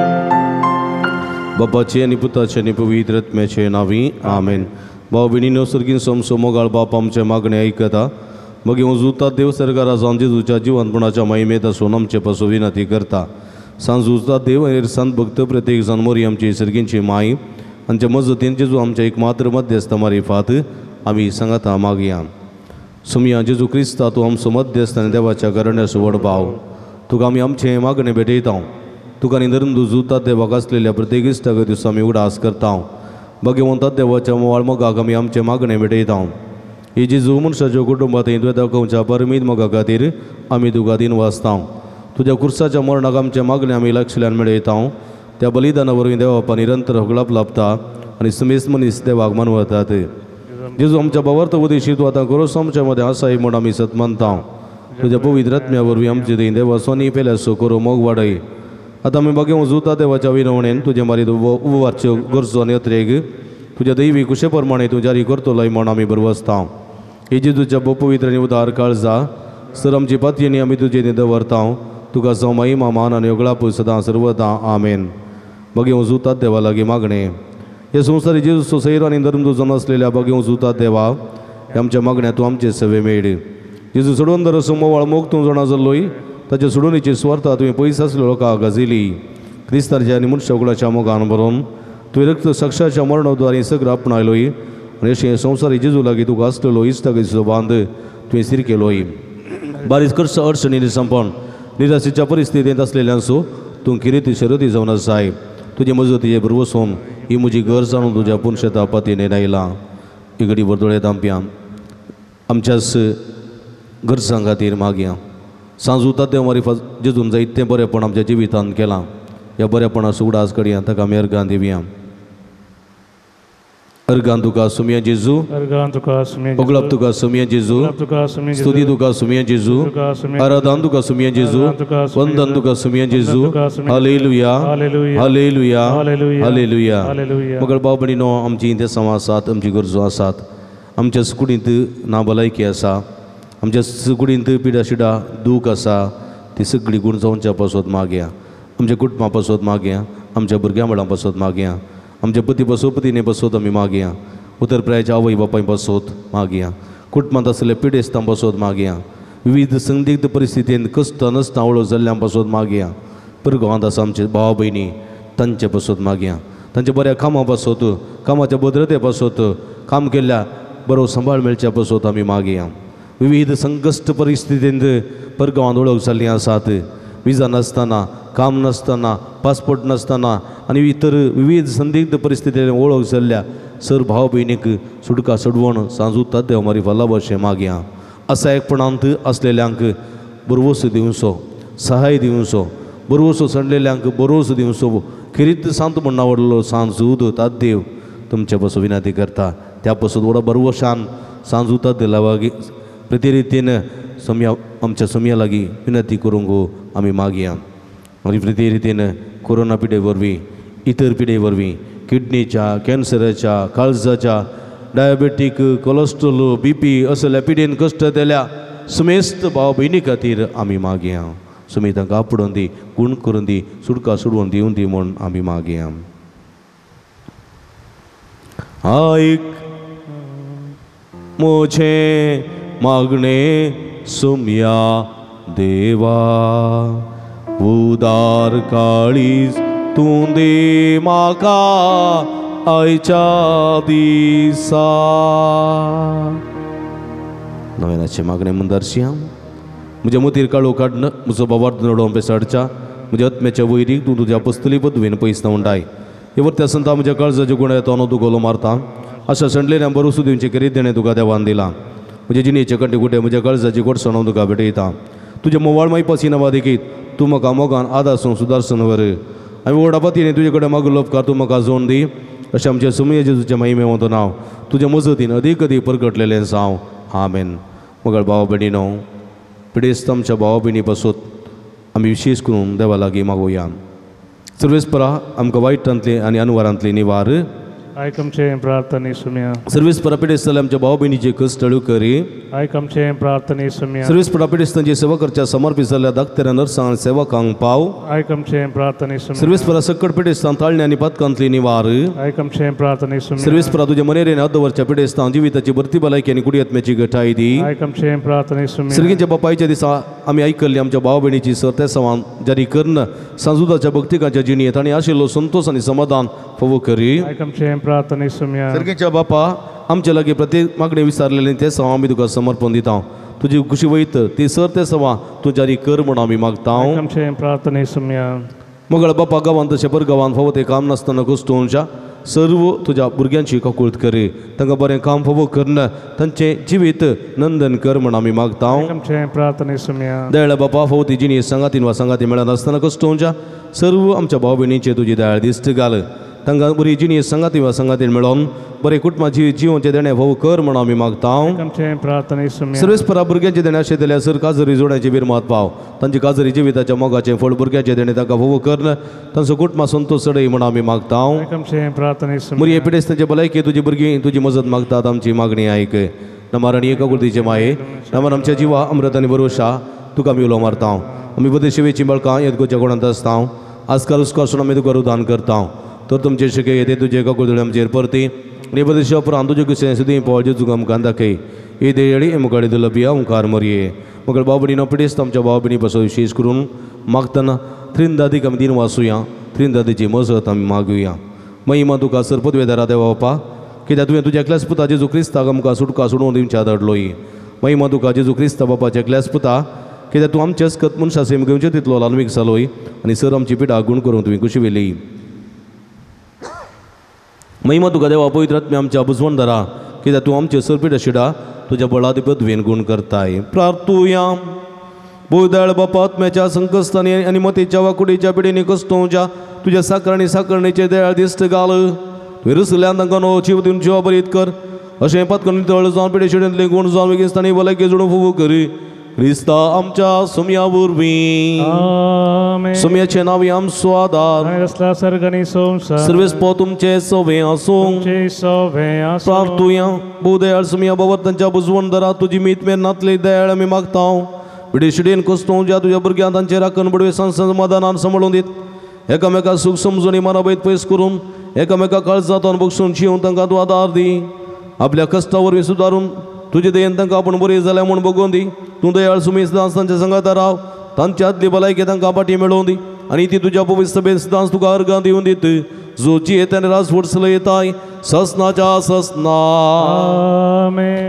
बापाचे आनी पुताचे आनी पवित्र आत्म्याचे नांवी. आमेन. भाव भयणीनो सर्गीन सोमसो मोगाळ बाप आमचे मागणे आयकता. मागीर उजुता देव सरकारा जावन जेजूच्या जिवनपणाच्या महिमेत आसून आमचे पासून विनंती करता. सांजुता देव आनी संत भक्त प्रत्येक जाण मोरी आमची सर्गींची माई आमच्या मजतीन जेजू आमच्या एक मात्र मध्यस्थ मारिफात आमी सांगाता मागया. सोमया जेजू क्रिस्ता तूं आमचो मध्यस्थ आनी देवाच्या घराण्याचो व्हड भाव. तुका आमी आमचें मागणें भेटयता. तुका आनी धर्म जुता देवाक आसलेल्या प्रत्येक इश्टाक दिसा आमी उगडास करता. भगवंता देवाच्या मोवाळ मोगाक आमी आमचें मागणें भेटयता. ही जेजू मनशाच्यो कुटुंबांत तुवें दाखोवच्या परमीत मोगा खातीर आमी तुका दिन वाचता. तुज्या खुर्साच्या मरणाक आमचें मागणें आमी लक्षल्यान मेळयता. त्या बलिदाना वरवीं देवापा निरंतर होगळाप लाभता आनी समेस्त मनीस देवाक मानवतात. जेजू आमच्या भावार्थ उदेशी तूं आतां खरोच आमच्या मदें आसाय म्हूण आमी सत मानता. तुज्या पवित्र आत्म्या वरवीं आमचे थंय देवा सोनी पेल्याचो करो मोग वाडय. आतां आमी बागेवूं जुता देवाच्या विनवणेन तुजे मारीत उबारच्यो गरजो आनी अत्रेग तुज्या दैवी कुशे प्रमाणे तूं जारी करतलोय म्हूण आमी भरवसता. ही जेजूच्या पवित्र आनी उदार काळजा सर आमची पातयेनी आमी तुजे थंय दवरता. तुका जावं महिमा मान आनी होगळाप सदां सर्वदां. आमेन. बागेवूं जुतात देवा लागीं मागणें. हे संवसारी जेजूचो सैरो आनी धर्म जावन आसलेल्या बागेवूं जुतात देवा आमच्या मागण्या तूं आमचे सवे मेळ. जेजू सोडून दर असो मोवाळ मोग तूं जाणा जाल्लोय ताच्या सोडूनीची स्वार्थ तुवें पयस आसलो लोकांक गाजयली. क्रिस्ताच्या आनी मनशाकुळाच्या मोगान भरून तुवें रक्त साक्षाच्या मरणाद्वारे सगळं आपणायलोय आनी अशें संवसारी जेजू लागीं तुका आसलेलो इश्टागतीचो बांद तुवें सीर केलोय. बारीक करचो अडचणींनी संपण निराशेच्या परिस्थितींत आसलेल्यांचो तूं किरेती शरती जावन आसाय. तुजे मजतीचे भरवसून ही म्हजी गरज जाणून तुज्या पुनशेता पातीने आयला. इगडी बरदोळे दामप्यां आमच्याच गरजां खातीर मागया. सांजुता देव मारिफात जेजून जायतें बरेंपण आमच्या जिवितांत केलां. ह्या बरेपणाचो उगडास करया ताका आमी अर्गां दिवया. अर्गान तुका सुमया जेजू, अर्गान तुका सुमया, ओगलाप तुका सुमया जेजू, स्तुती तुका सुमया जेजू, आराधन तुका सुमया जेजू, वंदन तुका सुमया जेजू। Hallelujah, hallelujah, hallelujah. मगर भाव भयणीनो, आमची देसांव आसात, आमची गरजो आसात, आमच्या कुडींत ना भलायकी आसा, आमच्या कुडींत पिडा शिडा दूख आसा, ती सगळी गुण जावच्या पासत मागया, आमच्या कुटुंबा पासत मागया, आमच्या भुरग्यां बाळां पासत मागया, आमच्या पती बसो पतीने बसोत आमी मागया, उतर प्रायाच्या आवय बापाय बसोत मागया, कुटुंबांत आसले पिडेस्तां बसोत मागया, विविध संदिग्ध परिस्थितीन कश्ट नासतना वळख जाल्ल्यां बसोत मागया, परगांवांत आसा आमचे भाव भयणी तांचे बसोत मागया, तांच्या बऱ्या कामां पासत, कामाच्या भद्रते पासत, काम केल्ल्या बरो सांबाळ मेळच्या पासत आमी मागया। विविध संकश्ट परिस्थितींत परगांवांत वळख जाल्लीं आसात, विजा नासतना, काम नासतना, पासपोर्ट नासतना आनी इतर विविध संदिग्ध परिस्थितीन वळख जाल्ल्या सर भाव भयणीक सुटका सोडवण सांजूता देव मारी फाला भशें मागया। असायकपणांत आसलेल्यांक बरवसो दिवचो, सहाय दिवचो, बरवसो सणलेल्यांक बरोवसो दिवचो, खेरीत सांत म्हण आवडलो सांजूद तादेव तुमचे पासून विनंती करता। त्या पासून व्हडा बरवशान सांजूता देवा प्रतिरितीन सोम्या आमच्या सोम्या लागीं विनंती करूंक आमी मागया। आनी प्रति रितीन कोरोना पिडे वरवीं, इतर पिडे वरवीं, किडनीच्या, कॅन्सराच्या, काळजाच्या, डायबेटीक, कोलेस्ट्रोल, बीपी असल्या पिडेन कश्ट दिल्या समेस्त भाव भयणी खातीर आमी मागया। सुमी तांकां आपडून दी, गुण करून दी, सुटका सोडून दिवन दी म्हूण आमी मागया। आयक म्हजें मागणें सुमया देवा, उदार काळीज तूं दे म्हाका आयच्या दिसा। नव्यानाचें मागणें मुंदारशी, म्हज्या मतीर काळो काडन म्हजो बाबार्थ नडोवन पेसाडच्या म्हज्या आत्म्याच्या वैरीक तूं तुज्या पस्तली पदवीन पयस उंडाय। हे वरत्या संता म्हज्या काळजाच्या गुण्या तो तूं गोलो मारता, अशा सणलेल्या बरोसू दिवचें करीत देणें तुका देवान दिलां। म्हज्या जिणेचे कंटे कुटे म्हज्या काळजाची गोडसण तुका भेटयता, तुज्या मोवाळ मायपासी नांवा देखीत तूं म्हाका मोगान आदासून सुदारसून व्हर। आनी व्हडा पतीने तुजे कडेन मागलो उपकार तूं म्हाका जोन दी, अशें आमच्या सुमये जेजूच्या महिमे वतो नांव तुज्या मजतीन अदीक अदीक परगटलेलें जावं। आमेन। मगळ भाव भयणीनो, पिडेस्त आमच्या भाव भयणी पासून आमी विशेश करून देवा लागीं मागोया। सर्वेस्परा आमकां वायटांतली आनी अनवरांतली निवार आयक आमचें प्रार्थने सुम्या। सर्वेस्परा पिडेस्त आमच्या भाव भयणीचे कश्ट हळू करी आयक आमचें प्रार्थने सुम्या। सर्वेस्परा पिडेस्तांची सेवा करच्या समर्पित जाल्ल्या धाकट्या नर्सांक सेवकांक पाव आयक आमचें प्रार्थने सुम्या। सर्वेस्परा सकट पिडेस्तां ताळणे आनी पातकांतली निवार आयक आमचें प्रार्थने सुम्या। सर्वेस्परा तुज्या मनेरेन हात दवरच्या पिडेस्तां जिविताची भरती भलायकी आनी कुडयत्म्याची गठाय दी आयक आमचें प्रार्थने सुम्या। सर्गींच्या बापायच्या दिसा आमी आयकल्ली आमच्या भाव भयणीची सर ते सवान जारी करून सांजुदाच्या भक्तिकाच्या जिणेंत आनी आशिल्लो संतोष आनी समाधान फावो करी आयक आमचें प्रार्थने सुम्या। सर्गीच्या बापा आमच्या लागीं प्रत्येक मागणें विचारलेलें तें सवा आमी तुका समर्पण दिता, तुजी खुशी वयत ती सर ते सवा तूं जारी कर म्हूण आमी मागता। आमचें प्रार्थने सुम्या। मगळ बापा गांवांत तशें पर गांवांत फावो तें काम नासतना कश्टोवच्या सर्व तुज्या भुरग्यांची काकूळत करी, तांकां बरें काम फावो करून तांचें जिवीत नंदन कर म्हूण आमी मागता। आमचें प्रार्थने सुम्या। दयाळ बापा फावो ती जिणी सांगातीन वा सांगाती मेळनासतना कश्टोवच्या सर्व आमच्या भाव भयणींचे तुजी दयाळ दिश्ट घाल, तांकां बरी जिणी सांगाती वा सांगातीन मेळोवन बरें कुटुंबाची जिवनचें देणें फावो कर म्हूण आमी मागता। आमचें प्रार्थने सुम्या। सर्वेस्परा भुरग्यांचें देणें अशें दिल्यार सर काजरी जोड्याची बिरमात पाव, तांची काजरी जिविताच्या मोगाचें फळ भुरग्यांचें देणें तांकां फावो करून तांचो कुटुंबा संतोष चडय म्हूण आमी मागता। आमचें प्रार्थने सुम्या। मुरये पिडेस्तांचे भलायकी तुजी भुरगीं तुजी मजत मागतात, आमची मागणी आयक। नमार आनी एकाकुर्तीचे माये नमार आमच्या जिवा अमृत आनी भरोशा तुका आमी उलो मारता। आमी बरे शिवेची बळकां येदगोच्या गुणांत आसता, आजकाल उसकासून आमी तुका रुदान करता, तर तुमचे शिके येते तुजे काकुळदळे आमचेर परती आनी बरें उपरांत तुजे कुशें सुदी पावल जेजूक आमकां दाखय। ही देयळी मुखाडी दुलबिया ओंकार मरये। मगळ भाव भयणीनो, पिडेस्त आमच्या भाव भयणी पासून विशेश करून मागतना त्रिंदादीक आमी दिन वाचुया, त्रिंदादीची मजत आमी मागुया। महिमा तुका सर पदवेदारा देवा बापा, कित्याक तुवें तुज्या एकल्याच पुता जेजू क्रिस्ताक आमकां सुटका सोडून दिवच्या धाडलोय। महिमा तुका जेजू क्रिस्ता बापाच्या एकल्याच पुता, कित्याक तूं आमचे अस्कत मनशा सेम घेवचे तितलो ल्हानवीक जालोय आनी सर आमची पिडा गुण करून तुवें खुशी वेली। महिमा तुका देवा पवित्र आत्म्या आमच्या बुजवणदारा, कित्याक तूं आमचे सरपीट शिडा तुज्या बळादी पदवेन गुण करताय। प्रार्थुया। बोयदाळ बापा आत्म्याच्या संकश्टांनी आनी मतीच्या वा कुडीच्या पिडींनी कश्टोवच्या तुज्या साकर आनी साकरणेचे दयाळ दिश्ट घाल, विरुसल्यान तांकां नवो जीव दिवन जिवा बरीत कर अशें पत्कन नितळ जावन पिडे शिडेंतले गुण जावन वेगेस्तांनी भलायकी जोडून फुगू करी क्रिस्ता आमच्या सुमया वरवीं. सुमयाचें नांव आमचो आदार सर्वेस्पो तुमचे सवे आसूं. प्रार्थुया. भोव सुमया बाबा तांच्या बुजवण दरा तुजी मीत मेर नातली दयाळ आमी मागता. पिडे शिडेन कोसतूं ज्या तुज्या भुरग्यां तांचे राखण बडवे समाधानान सांबाळून दीत एकामेका सूख समजून मनाभेद पयस करून एकामेका काळजांत बक्षून शिवून तांकां तूं आदार दी. आपल्या कश्टा वरवीं सुदारून तुजे दयेन तांकां आपूण बरी जाल्या म्हूण बगोवन दी. तूं दयाळ सुमी सदांच तांच्या सांगाता राव तांच्या आदली भलायकी तांकां पाटी मेळोवन दी आनी ती तुज्या पवित्र सभेंत सदांच तुका अर्गां दिवन दीत जो जियेत आनी राजवट चलयताय ससनाच्या ससना.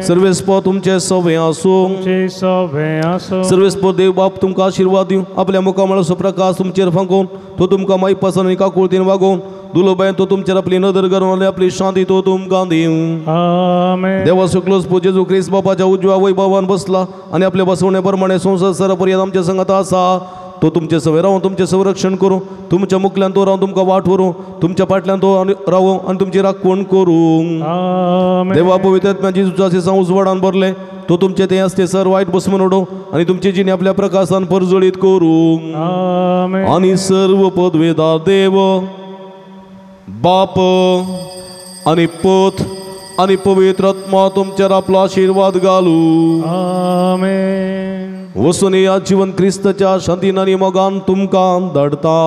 सर्वेस्पो तुमचे सवे आसूं. सर्वेस्पो देव बाप तुमकां आशिर्वाद दिवं. आपल्या मुखामळाचो प्रकाश तुमचेर फांकोवन तो तुमकां मायपासन आनी काकुळतीन वागोवन दुलोबायन तो तुमचेर आपली नदर करून आनी आपली शांती तो तुमकां दिवं. देवा शुक्लोस जेजू क्रिस्त बापाच्या उजव्या वैभवान बसला आनी आपल्या बसवणे प्रमाणे संवसार सरापर्यंत आमच्या संगात आसा. तो तुमचे सवे रावून तुमचें संरक्षण करूं तुमच्या मुखल्यान तो रावन तुमकां वाट व्हरूं तुमच्या फाटल्यान तो रावूं आनी तुमची राखवण करूं. देवा पवित्र आत्म्याची जेजूच्या उजवाडान भरलें तो तुमचे ते आसते सर वायट बसमून उडोवं आनी तुमची जिणी आपल्या प्रकाशान परजळीत करूं. आनी सर्व पदवेदार देव बाप आनी पूत आनी पवित्र आत्मा तुमचेर आपलो आशिर्वाद घालूं. वसून या जीवन क्रिस्ताच्या शांतीन आनी मोगान तुमकां धाडता.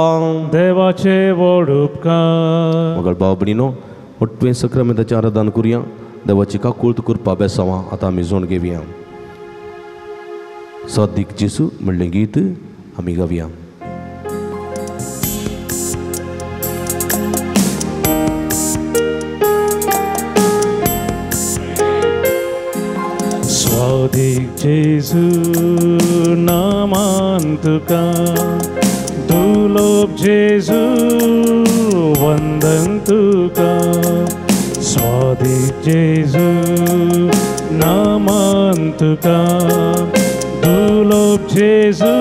देवाचे व्हड उपकार. मगळ भाव भयणीनो मोटवें सक्रामेंताचें आराधन करुया. देवाची काकूळत करपा बेसांवां आतां आमी जोण घेवया. सादीक जेजू म्हणलें गीत आमी गावया. स्वादीक जेजू नामान तुका दुलोब जेजू वंदन तुका. स्वादीक जेजू नामान तुका दुलोब जेजू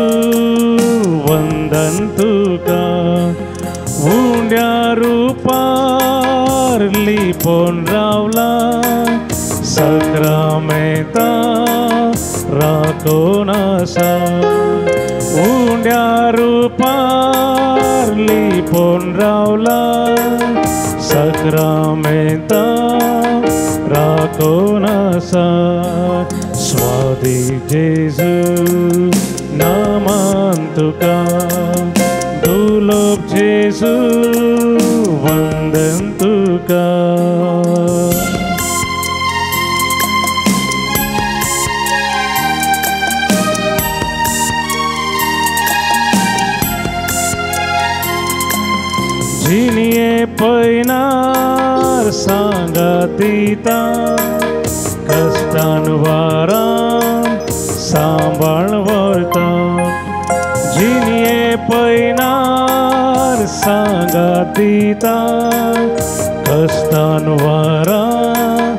वंदन तुका. उंड्या रुपार लिपोन रावला सक्रामेंता राखून आसा. उंड्या रुपार लिपोन रावला सक्रामेंता राखून आसा. स्वादीक जेजू नामान तुका दुलोब जेजू वंदन तुका. जिणये पयनार सांगातीता कश्टान वारान सांबाळ व्हरता. जिणये पयनार सांगातीता कश्टान वारान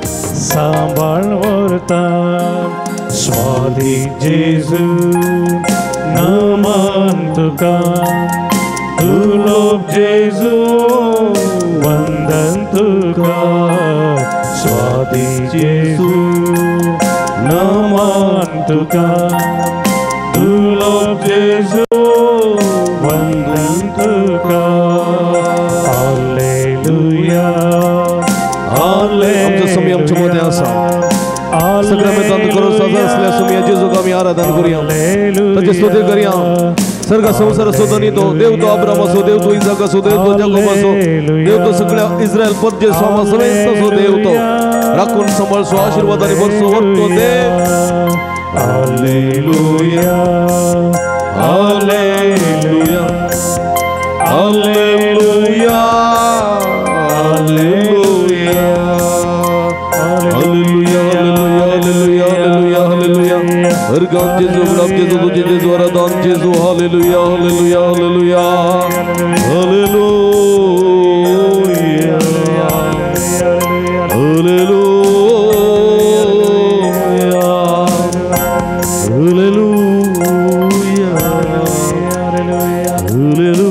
सांबाळ व्हरता. स्वादीक जेजू नामान तुका दुलोब जेजू वंदन तुका. स्वादीक जेजू नामान तुका दुलोब जेजू वंदन तुका. Hallelujah hallelujah. आमच्या मदें आसा सगळ्या करून सादर असल्या सुमया जेजूक आमी आराधन करुया ताची स्तुती करुया. सर्ग संसार असो धनी तो देव तो अब्राम असो देव तो इजाक असो देव तो जाकोब असो देव तो सगळ्या इस्रायल पदजे स्वामा सवेंच असो देव तो राखून सांबाळसो आशीर्वाद आनी बरसो वरतो देव. Hallelujah hallelujah hallelujah hallelujah hallelujah hallelujah hallelujah hallelujah. हर गांव जेजू गुलाब जेजू तुझे जेजू आराधन जेजू. Hallelujah hallelujah hallelujah hallelujah hallelujah hallelujah hallelujah.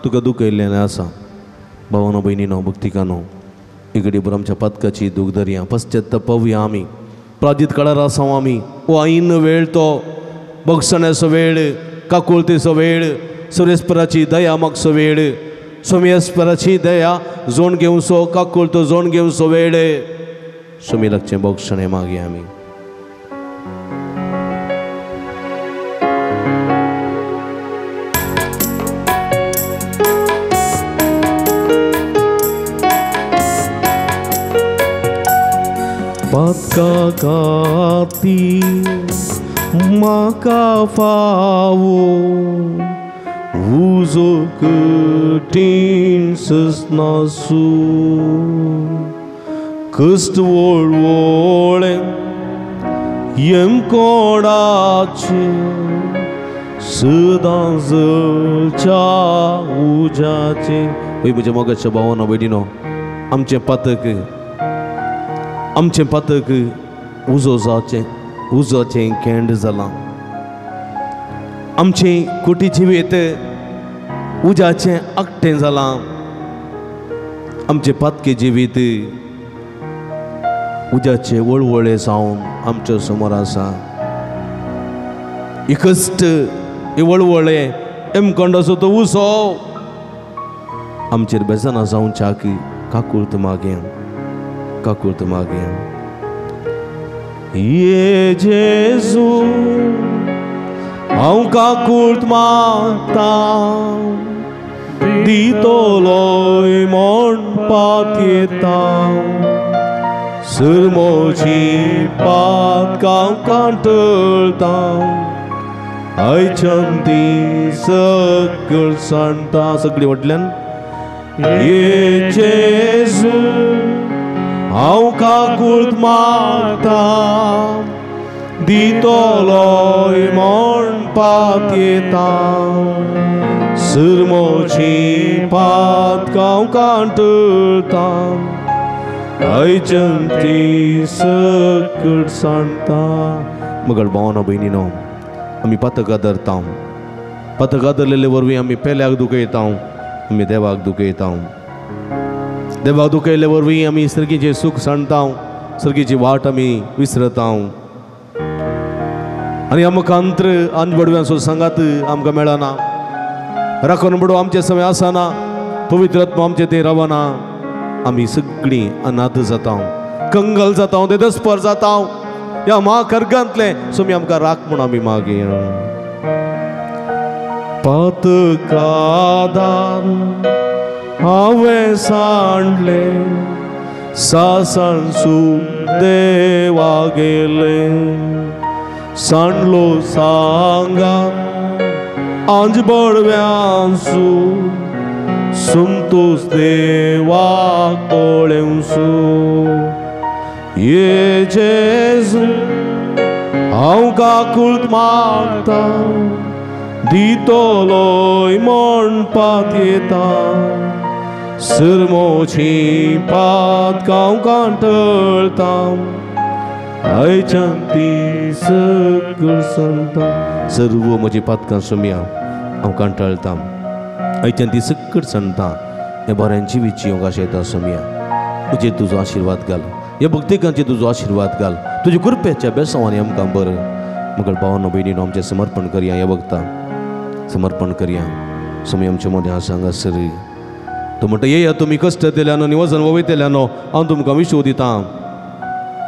तुका दुखयल्लें आसा. भावानो भयणीनो भक्तिकानो इकडे बरं आमच्या पातकाची दूख धरया, पश्चात्ताप आमी प्राजीत काळार आसा आमी. ओ आईन वेळ तो बगसण्याचो वेळ, काकुळतेचो वेळ, सुरेस्पराची दया मागचो वेळ, सोमेस्पराची दया जोण घेवचो, काकुळतो जोण घेवचो वेळ. सोमी लागचें बगसणें मागीर आमी. पातका खातीर म्हाका फावो उजो कठीण ससनासू, कश्ट वळवळे येमकोडाचे सदां जळच्या उज्याचे. वय म्हज्या मोगाच्या भावानो भयणीनो, आमचें पातक, आमचें पातक उजो जावचें, उजोचें केंड जालां. आमचें कोटी जिवीत उज्याचें आकटें जालां. आमचें पातके जिवीत उज्याचे वळवळे जावन आमच्या समोर आसा. इकश्ट हे वळवळे एमकोंडाचो तो उजो आमचेर बेजाना जावच्याक काकुळत मागया, काकुळत मागया. ये जेजू हांव काकुळत मागता, दितलोय म्हण पातयेता, सुरमोची पातकां कांटळता, आयच्यान ती सगळ सांडटा. सगळी वटल्यान ये जेजू हांव काकुळत मागता, दितलोय म्हण पातयेता, सुरमोची पातकां कांटळता, आयच्यान ती सगळ सांडटा. मगळ भावानो भयणीनो, आमी पातकां धरता, पातकां धरलेले वरवीं आमी पेल्याक दुखयता, आमी देवाक दुखयता. देवाक दुखयल्ले वरवीं आमी सर्गीचें सूख सांडता, सर्गीची वाट आमी विसरता. आनी आमकां अंत्र आनी बडव्यांचो सांगात आमकां मेळना, राखण बडो आमचे समय आसना, पवित्र आत्मा आमचे ते रावना. आमी सगळीं अनाथ जाता, कंगल जाता, ते दस्पर जाता. ह्या म्हाखर्गांतलें सोमी आमकां राख म्हूण आमी मागया. पातकादान हांवें सांडलें, सासणसू देवा गेलें, सांडलो सांगा आंज बडव्यांसू, संतोष देवाक पळेवसू. ये जेजू हांव काकुळत मागता, दितलोय म्हण पातयेता, सुरमोची पातकां कांटळता, आयच्यान ती सगळ सांडटा. सर्व म्हजी पातकां सोमया हांव कांटाळटा, आयच्यान ती सगळ सांडटा. हे बऱ्यान जिवीची हांव आशेता सोमया, म्हजेर तुजो आशिर्वाद घाल, ह्या भक्तिकांचेर तुजो आशिर्वाद घाल, तुज्या कृपेच्या बेसांवांनी आमकां बरं. मगळ भावानो भयणीनो आमचें समर्पण करया, ह्या वखदां समर्पण करया. सोमी आमचे मदें आसा हांगासर. तो म्हणटा, येया तुमी कश्ट दिल्यानो आनी वजन वयतल्यानो, हांव तुमकां विश्व दिता.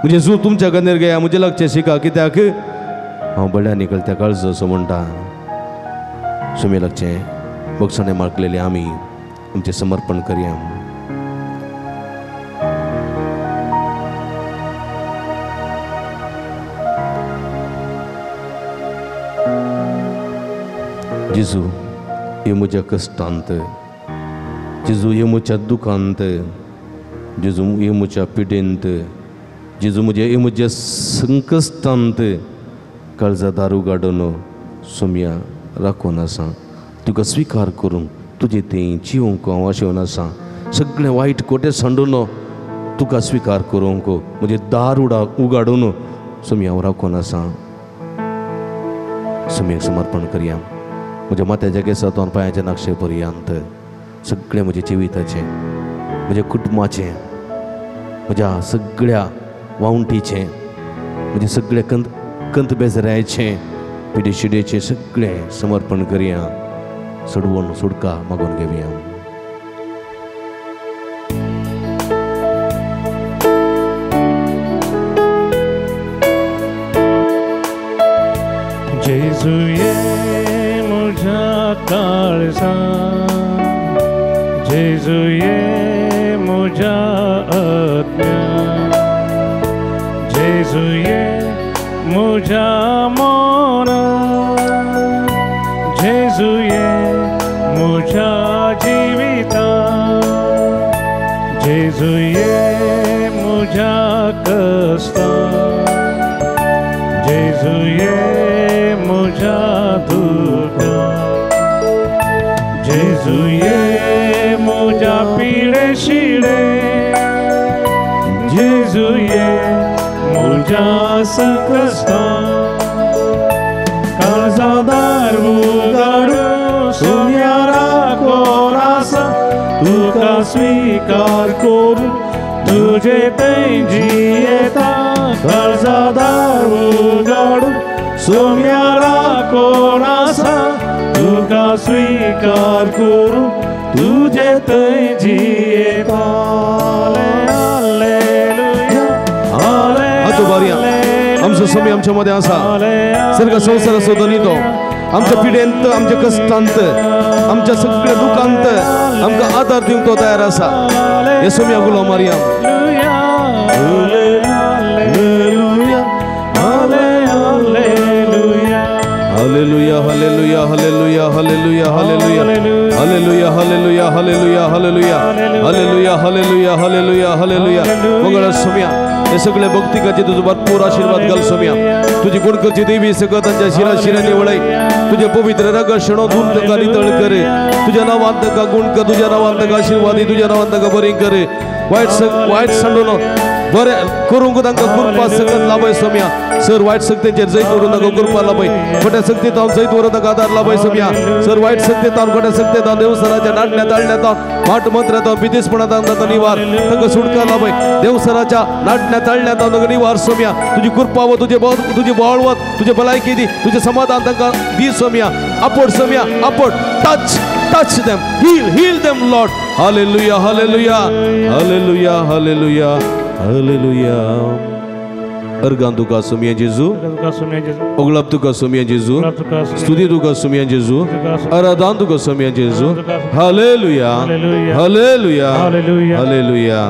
म्हणजे जू तुमच्या गनेर घेया, म्हजे लागचें शिका, कित्याक हांव बळ्या निकळत्या काळजो असो म्हणटा. सोमी लागचें बगसणें मागलेलें आमी आमचें समर्पण करया. जेजू हे म्हज्या कश्टांत, जेजू हे म्हज्या दुखांत, जेजू हे म्हज्या पिडेंत, जेजू म्हज्या हे म्हज्या संकश्टांत काळजा दारू गाडून सोमया राखून आसा. तुका स्विकार करूंक तुजें तें जिवंक हांव आशेवन आसा. सगळें वायट कोटे सांडून तुका स्विकार करूंक म्हजें दार उगाडून सोमया हांव राखून आसा. सोमयेक समर्पण करया. म्हज्या माथ्याच्या केसांतून पांयाच्या नक्षे पर्यंत सगळें म्हज्या जिविताचें, म्हज्या कुटुंबाचें, म्हज्या सगळ्या वावंटीचें, म्हज्या सगळ्या कंत बेजरायचें, पिडे शिडेचें सगळें समर्पण करया, सोडवून सुटका मागून घेवया. जेजू ये म्हज्या काळजा, जेजू ये म्हज्या आत्म्या, जेजू ये म्हज्या मना, जेजू ये म्हज्या जिविता, जेजू ये म्हज्या कश्टा, जेजू ये म्हज्या दुखा, जेजू ये म्हज्या पिडे शिडे, जेजू ये म्हज्या संकश्टा, काळजादार उगाडून सोम्यारा कोण आसा, तुका स्विकार करून तुजे थंय जियेता, काळजादार उगाडून सोम्यारा कोण आसा, तुका स्विकार करून तुजे थंय जियेता. आमचो स्वामी आमच्या मध्ये आसा, सर्ग संवसाराचो धनी तो, आमच्या पिडेंत, आमच्या कश्टांत, आमच्या सगळ्या दुखांत आमकां आदार दिवंक तो तयार आसा. हे स्वामी गुलाम Maria. Hallelujah, hallelujah, hallelujah, hallelujah, hallelujah, hallelujah, hallelujah, hallelujah, hallelujah, hallelujah, hallelujah, hallelujah, hallelujah. मंगळ सोम्या, हे सगळे भक्तिकाचे तुझो भरपूर आशीर्वाद घाल सोम्या. तुझी गुणकरची देवी सगळं तांच्या शिरा शिरांनी वळय, तुझे पवित्र रग शेणो धुवून तांकां नितळ कर, तुझ्या नांवान तांकां गुण कर, तुझ्या नांवान तांकां आशीर्वाद दी, तुझ्या नांवान तांकां बरें कर. वायट सांडून बरें करूंक तांकां कृपा सकत लाभय सोम्या. सर वायट शक्तींचेर जैत व्हरून तांकां कृपा लाभय, खोट्या शक्ती तावन जैत व्हरून तांकां आदार लाभय सोम्या. सर वायट शक्ती तावन, खोट्या शक्ती तावन, देवसराच्या नाटण्या ताळण्या तावन, माट मंत्र्या तावन, बिदेसपणा तावन तांकां निवार, तांकां सुटका लाभय. देवसराच्या नाटण्या ताळण्या तावन तांकां निवार सोम्या. तुजी कृपा व तुजे तुजी बळवत, तुजे भलायकी दी, तुजें समाधान तांकां दी Saumya. आपोट Saumya, आपोट, touch, touch them, heal, heal them Lord. Hallelujah, hallelujah, hallelujah, hallelujah, hallelujah. अर्गां तुका सोम्या जेजू, ओगळप तुका सोम्या जेजू, स्तुती तुका सोम्या जेजू, आराधन तुका सोम्या जेजू. Hallelujah, hallelujah, hallelujah.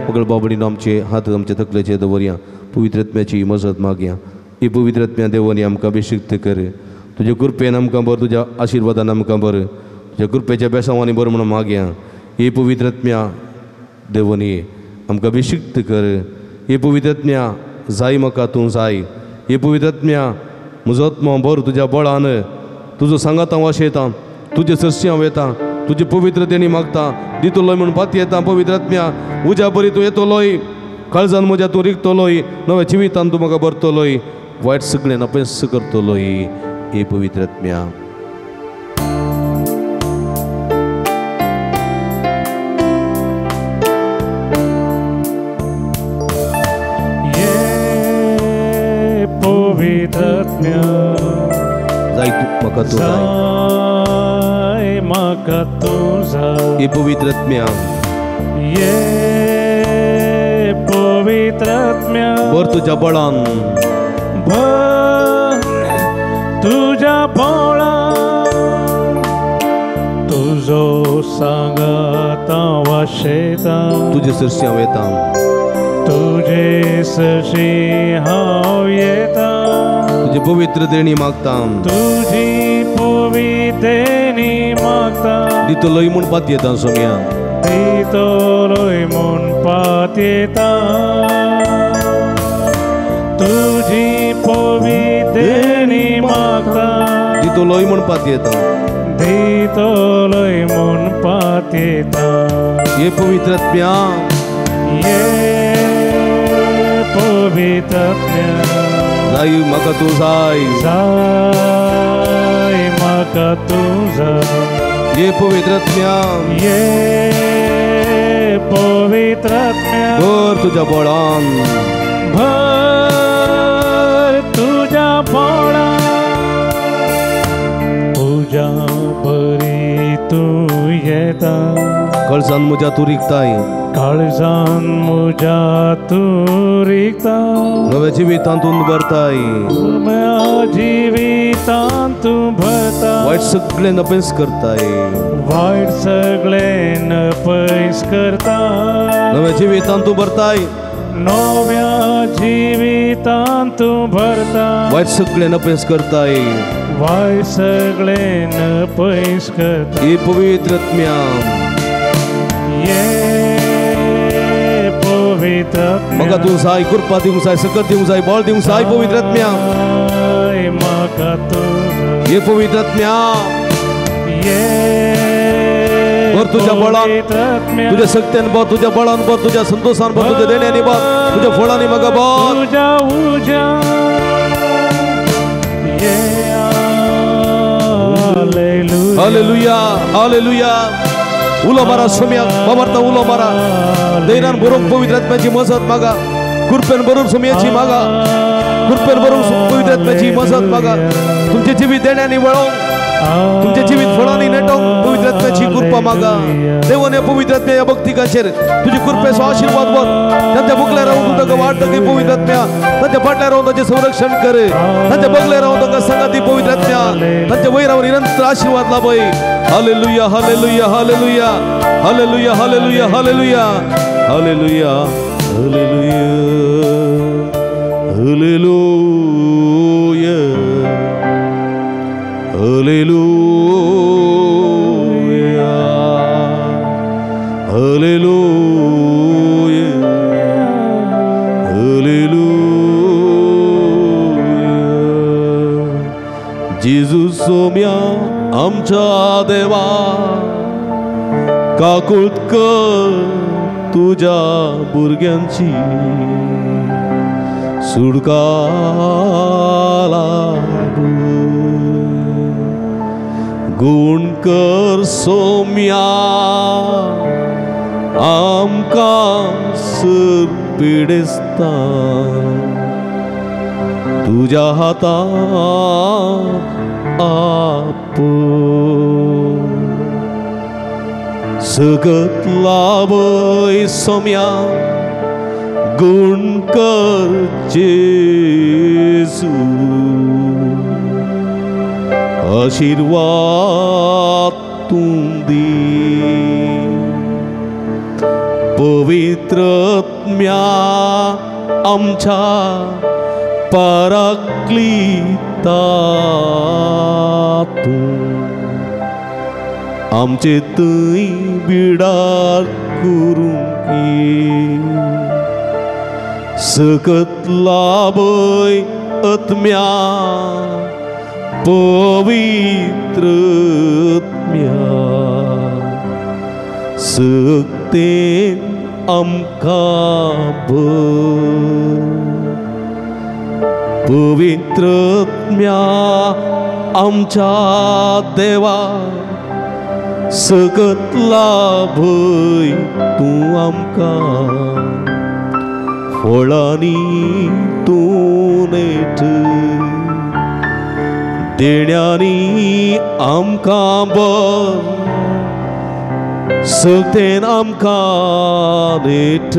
ओगळ बाबडीन आमचे हात आमचे तकलेचे दवरया, पवित्र आत्म्याची मजत मागया. ही पवित्र आत्म्या देवानी आमकां अभिषिक्त कर, तुज्या कृपेन आमकां बर, तुज्या आशिर्वादान आमकां बर, तुज्या कृपेच्या बेसांवांनी बर म्हणून मागया. ही पवित्र आत्म्या देवानी आमकां अभिषिक्त कर. ही पवित्र आत्म्या जाय म्हाका तूं जाय. ही पवित्र आत्म्या म्हजो आत्मो भर तुज्या बळान, तुजो सांगात हांव वाशेता, तुजे सरशी हांव येता, तुजे पवित्रतेनी मागता, दितलोय म्हूण पाती येता. पवित्र आत्म्या उज्या बरी तूं येतलोय, काळजान म्हज्या तूं रिगतलोय, नव्या जिवितान तूं म्हाका भरतलोय, वायट सगळें नपेस करतलोय. ही पवित्र आत्म्या. जाय तूं म्हाका तूं जाय, म्हाका तूं जाय. हे पवित्र आत्म्या, ये पवित्र आत्म्या, भर तुज्या बळान, भर तुज्या बळान, तुजो सांगात हांव वाशेता, तुजे सरशी हांव येता, तुजे सरशी हांव येता, तुजी पवित्र देणी मागता, तुजी पवित्र देणी मागता, दितलोय म्हूण पातयेता सोम्या, दितलोय म्हूण पातयेता, तुजी पवित्र देणी मागता, दितलोय म्हूण पातयेता, दितलोय म्हूण पातयेता. हे पवित्र आत्म्या, ये पवित्र आत्म्या, जाय म्हाका तूं जाय, जाय म्हाका तूं जाय. ये पवित्रात्म्या, ये पवित्रात्म्या, भर तुझ्या बळान, भर तुझ्या बळान, तुज्या बरी तूं येता, काळजान म्हज्या तूं रिगताय, काळजान म्हज्या तूं रिगता, नव्या जिवितांत तूं भरताय, नव्या जिवितांत तूं भरता, वायट सगळें नपयस करताय, वायट सगळें नपयस करता, नव्या जिवितांत तूं भरताय, नव्या जिवितांत तूं भरता, वायट सगळें नपयस करताय, वायट सगळें नपयस करता, हे पवित्र आत्म्या, ये पवित्र आत्म्या, म्हाका तूं जाय, कृपा दिवंक जाय, सकत दिवंक जाय, बळ दिवंक जाय पवित्र आत्म्या, म्हाका तूं हे पवित्र आत्म्या, ये भर तुझ्या बळान, तुझ्या शक्त्यान भर, तुझ्या बळान भर, तुझ्या संतोषान भर, तुझ्या देण्यानी भर, तुझ्या फळांनी म्हाका भर, तुझ्या उज्या, ये हालेलुया, हालेलुया, हालेलुया. उलो मारा सोम्याक, बाबार्ता उलो मारा, दैरान भरूंक पवित्र आत्म्याची मजत मागा, कृपेन भरून सोम्याची मागा, कृपेन भरून पवित्र आत्म्याची मजत मागा, तुमचे जिवीत देण्यानी वळोवंक, तुमचे जिवीत फळांनी नेटोवंक पवित्र आत्म्याची कृपा मागा. देवान ह्या पवित्र आत्म्या ह्या भक्तिकाचेर तुजी कृपेचो आशिर्वाद भर, तांच्या मुखल्या रावून तूं ताका वाट दाखय पवित्र आत्म्या, तांच्या फाटल्या रावून ताचें संरक्षण कर, तांच्या बगल्या रावून ताका सांगाती पवित्र आत्म्या, तांच्या वयर रावून निरंतर आशिर्वाद लाभय. Hallelujah, hallelujah, hallelujah, hallelujah, hallelujah, hallelujah, hallelujah, hallelujah, hallelujah, hallelujah, hallelujah, hallelujah. जेजू सोम्या आमच्या देवा, काकूळत कर तुज्या भुरग्यांची, सुडका लाभ. गुण कर सोम्या आमकां सर पिडेस्ता, तुज्या हातान आप सगत लाभय सोम्या, गुण कर जेजू, आशीर्वाद तूं दी. पवित्र आत्म्या आमच्या पराक्लिता तूं, आमचे थंय बिडार करूंक ये, सकत लाभय आत्म्या, पवित्र आत्म्या, सकतेन आमकां भर. पवित्र आत्म्या आमच्या देवा, सकत लाभय तूं आमकां, फळांनी तूं नेट, देण्यांनी आमकां भर, सकतेन आमकां नेट,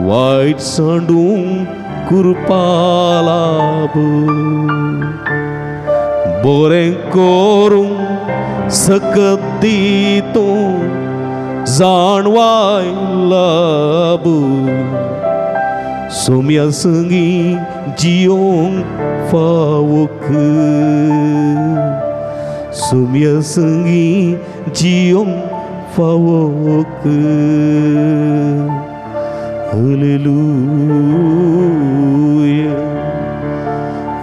वायट सांडूंक कृपा लाभ, बरें करूंक सकत दी तूं, जाणवाय लाभ, सोम्या संगी जियोंक फावोक, सोम्या संगी जियोंक फावोक. हालेलुया,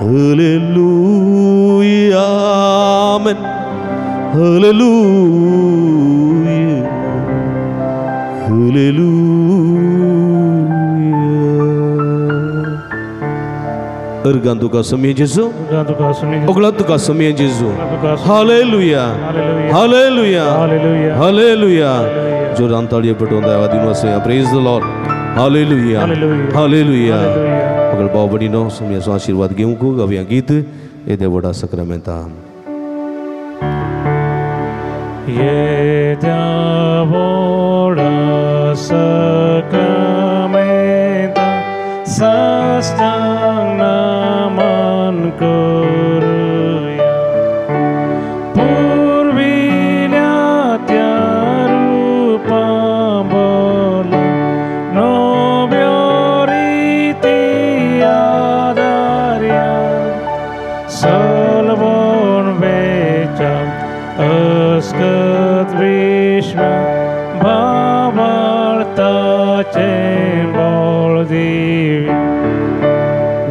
हालेलुया, आमेन, हालेलुया, हालेलुया. अर्गान तुका समी जेजू, ओगळा तुका समी जेजू. Hallelujah, hallelujah, hallelujah. जोरान ताळयो पेटोवन देवा दिवन वसया. Praise the Lord. Hallelujah, hallelujah. मगळ भाव भयणीनो सुमयाचो आशिर्वाद घेवंक गावया गीत येदे व्हडा सक्रामेंता. येद्या व्हडा सक्रामेंता साष्टांग नमन करुया. पुर्विल्या त्या रुपा बोला नव्यो रिती आदार्या. सलवण वेच्या अस्कत विश्व भावार्थाचें बळ दिवी.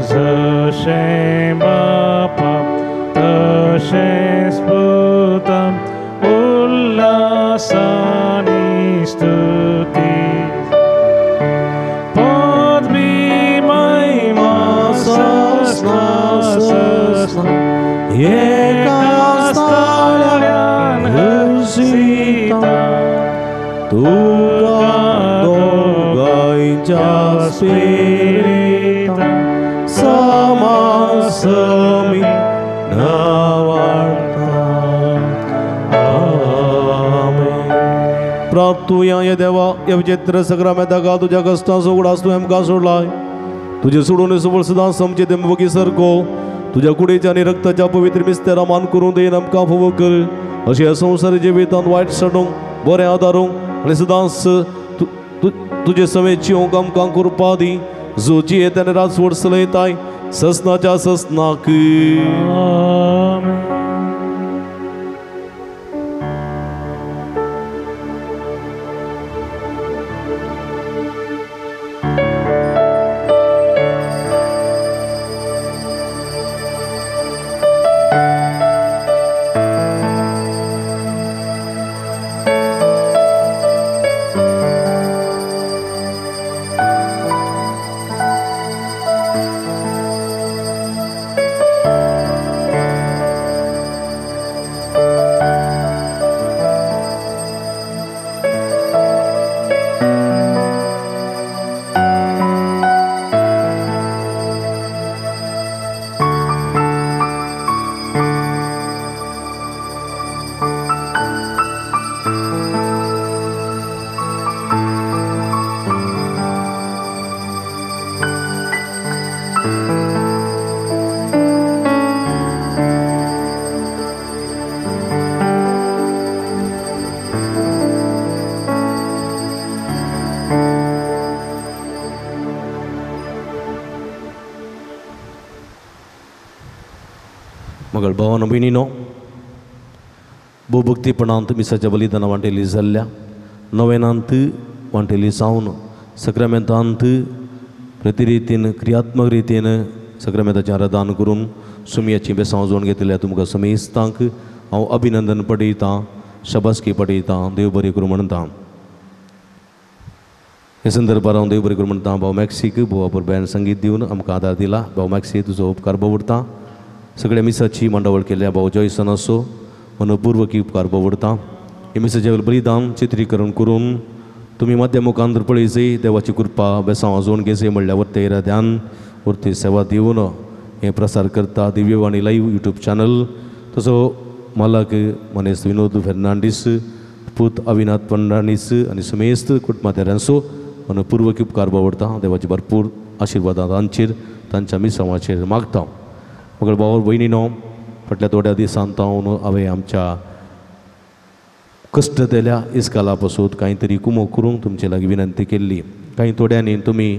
जशें बापा तशेंच पुता उल्हासानी स्तुती. पदवी महिमा सस्ना सस्ना एका स्थाळ्यान हर्षिता. तुका दोगांयच्या स्पिरिता समासमी नावार्ता. आमेन. प्राप्तुया हे देवा ह्या विचित्र सक्रामेंताक तुज्या कश्टांचो उगडास तुवें आमकां सोडलाय. तुजें सोडून सबळ सदां समचे ते मोगी सारको तुज्या कुडीच्या आनी रक्ताच्या पवित्र मिस्तेरा मान करून देन आमकां फावो कर. अशें ह्या संवसारी जिवितांत वायट साडूंक बरें आदारूंक आनी सदांच तुजे समेत जिवंक आमकां कृपा दी. जो जियेत आनी राजवट चलयताय ससनाच्या ससनाक. मगळ भावानो भयणीनो भोवभक्तीपणांत मिसाच्या बलिदानां वांटेली जाल्ल्या नवेनांत वांटेली जावन सक्रामेंतांत प्रतिरितीन क्रियात्मक रितीन सक्रामेंताचें आराधन करून सुमयाची बेसांव जोडून घेतिल्ल्या तुमकां समेस्तांक हांव अभिनंदन पडयतां, शाबासकी पडयतां, देव बरें करूं म्हणटा. हे संदर्भार हांव देव बरें करूं म्हणटा. भाव मॅक्सीक भावा बँड संगीत दिवन आमकां आदार दिला. भाव मॅक्सी तुजो उपकार बवडटा. सगळ्या मिसाची मांडावळ केल्या भाव जॉयसन असो मनपूर्वकी उपकार बवडता. हे मिसाचें बलिदान चित्रीकरण करून तुमी माध्यम मुखांतर पळयचे देवाची कृपा बेसांव वाजोवन घेसे म्हणल्यार वरते इराद्यान वरती सेवा दिवन हें प्रसार करता दिव्यवाणी लायव्ह यूट्यूब चॅनल. तसो मालक मनेस्त विनोद फेर्नांडीस, पूत अविनाथ फर्नांडीस आनी समेस्त कुटुंबांतल्यांचो मनपूर्वकी उपकार बवडता. देवाची भरपूर आशिर्वादां तांचेर तांच्या मिसांवाचेर मागता. मगळ भाव भयणीनो फाटल्या थोड्या दिसांत हांव हांवें आमच्या कश्ट दिल्या इस्काला पासून कांय तरी कुमो करूंक तुमचे लागीं विनंती केल्ली. कांय थोड्यांनी तुमी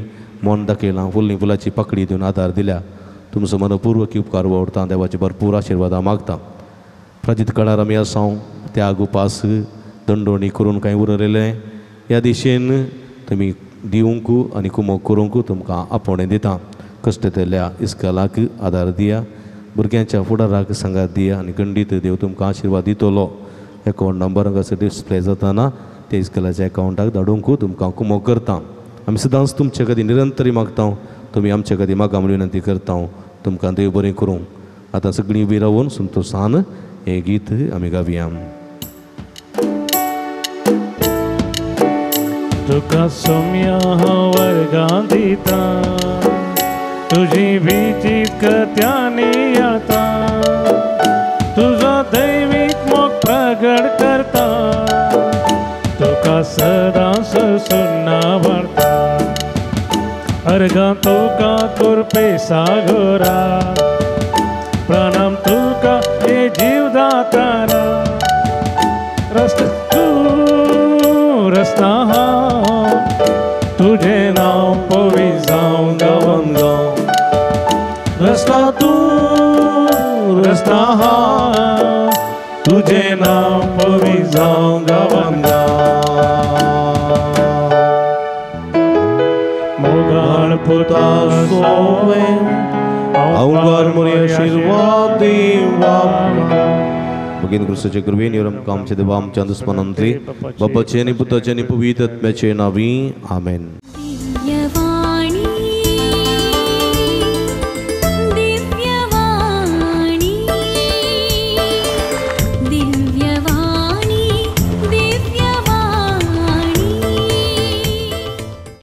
मन दाखयलां, फुलनी फुलाची पाकळी दिवन आदार दिल्या. तुमचो मनपूर्वक उपकार वावुरता. देवाचे भरपूर आशिर्वादां मागता. प्राचीत काळार आमी आसा त्याग उपास दंडोणी करून कांय उरलेलें ह्या दिशेन तुमी दिवंक आनी कुमो करूंक तुमकां आपोवणें दिता. कश्ट दिल्या इस्कालाक आदार दिया, भुरग्यांच्या फुडाराक सांगात दिया आनी खंडीत देव तुमकां आशिर्वाद दितलो. एकावंट नंबर हांगासर डिस्प्ले जाताना ते इस्कलाच्या एकावंटाक धाडूंक तुमकां कुमो करता. आमी सदांच तुमचे खातीर निरंतरी मागता, तुमी आमचे खातीर मागा म्हूण विनंती करता. तुमकां देव बरें करूं. आतां सगळीं उबी रावून संतोशान हें गीत आमी गावया. तुका सोम्या हांव वर्गां दिता, तुजी विचीत कथ्यांनी येता, तुजो दैवीक मोग प्रगट करता, तुका सदां सुन्ना वाडता. अर्घां तुका कुरपे सागोरा, प्रणाम तुका हे जीवदातारा, रस्ता तूं रस्ता हांव, तुजें नांव पवी जावं गांवान गांव. रस्ता तूं रस्ता हांव, तुजें नांव पवी जावं गांवान गांव. मोगाळ पुता सोवे अवगार मोरी आशीर्वाद देवा. भगिनी क्रिस्ताचे कृपेन योरम आमचे देवा आमच्या दुस्मनांतली बापाचे आनी पुताचे आनी पवित्र आत्म्याचे नांवी आमेन.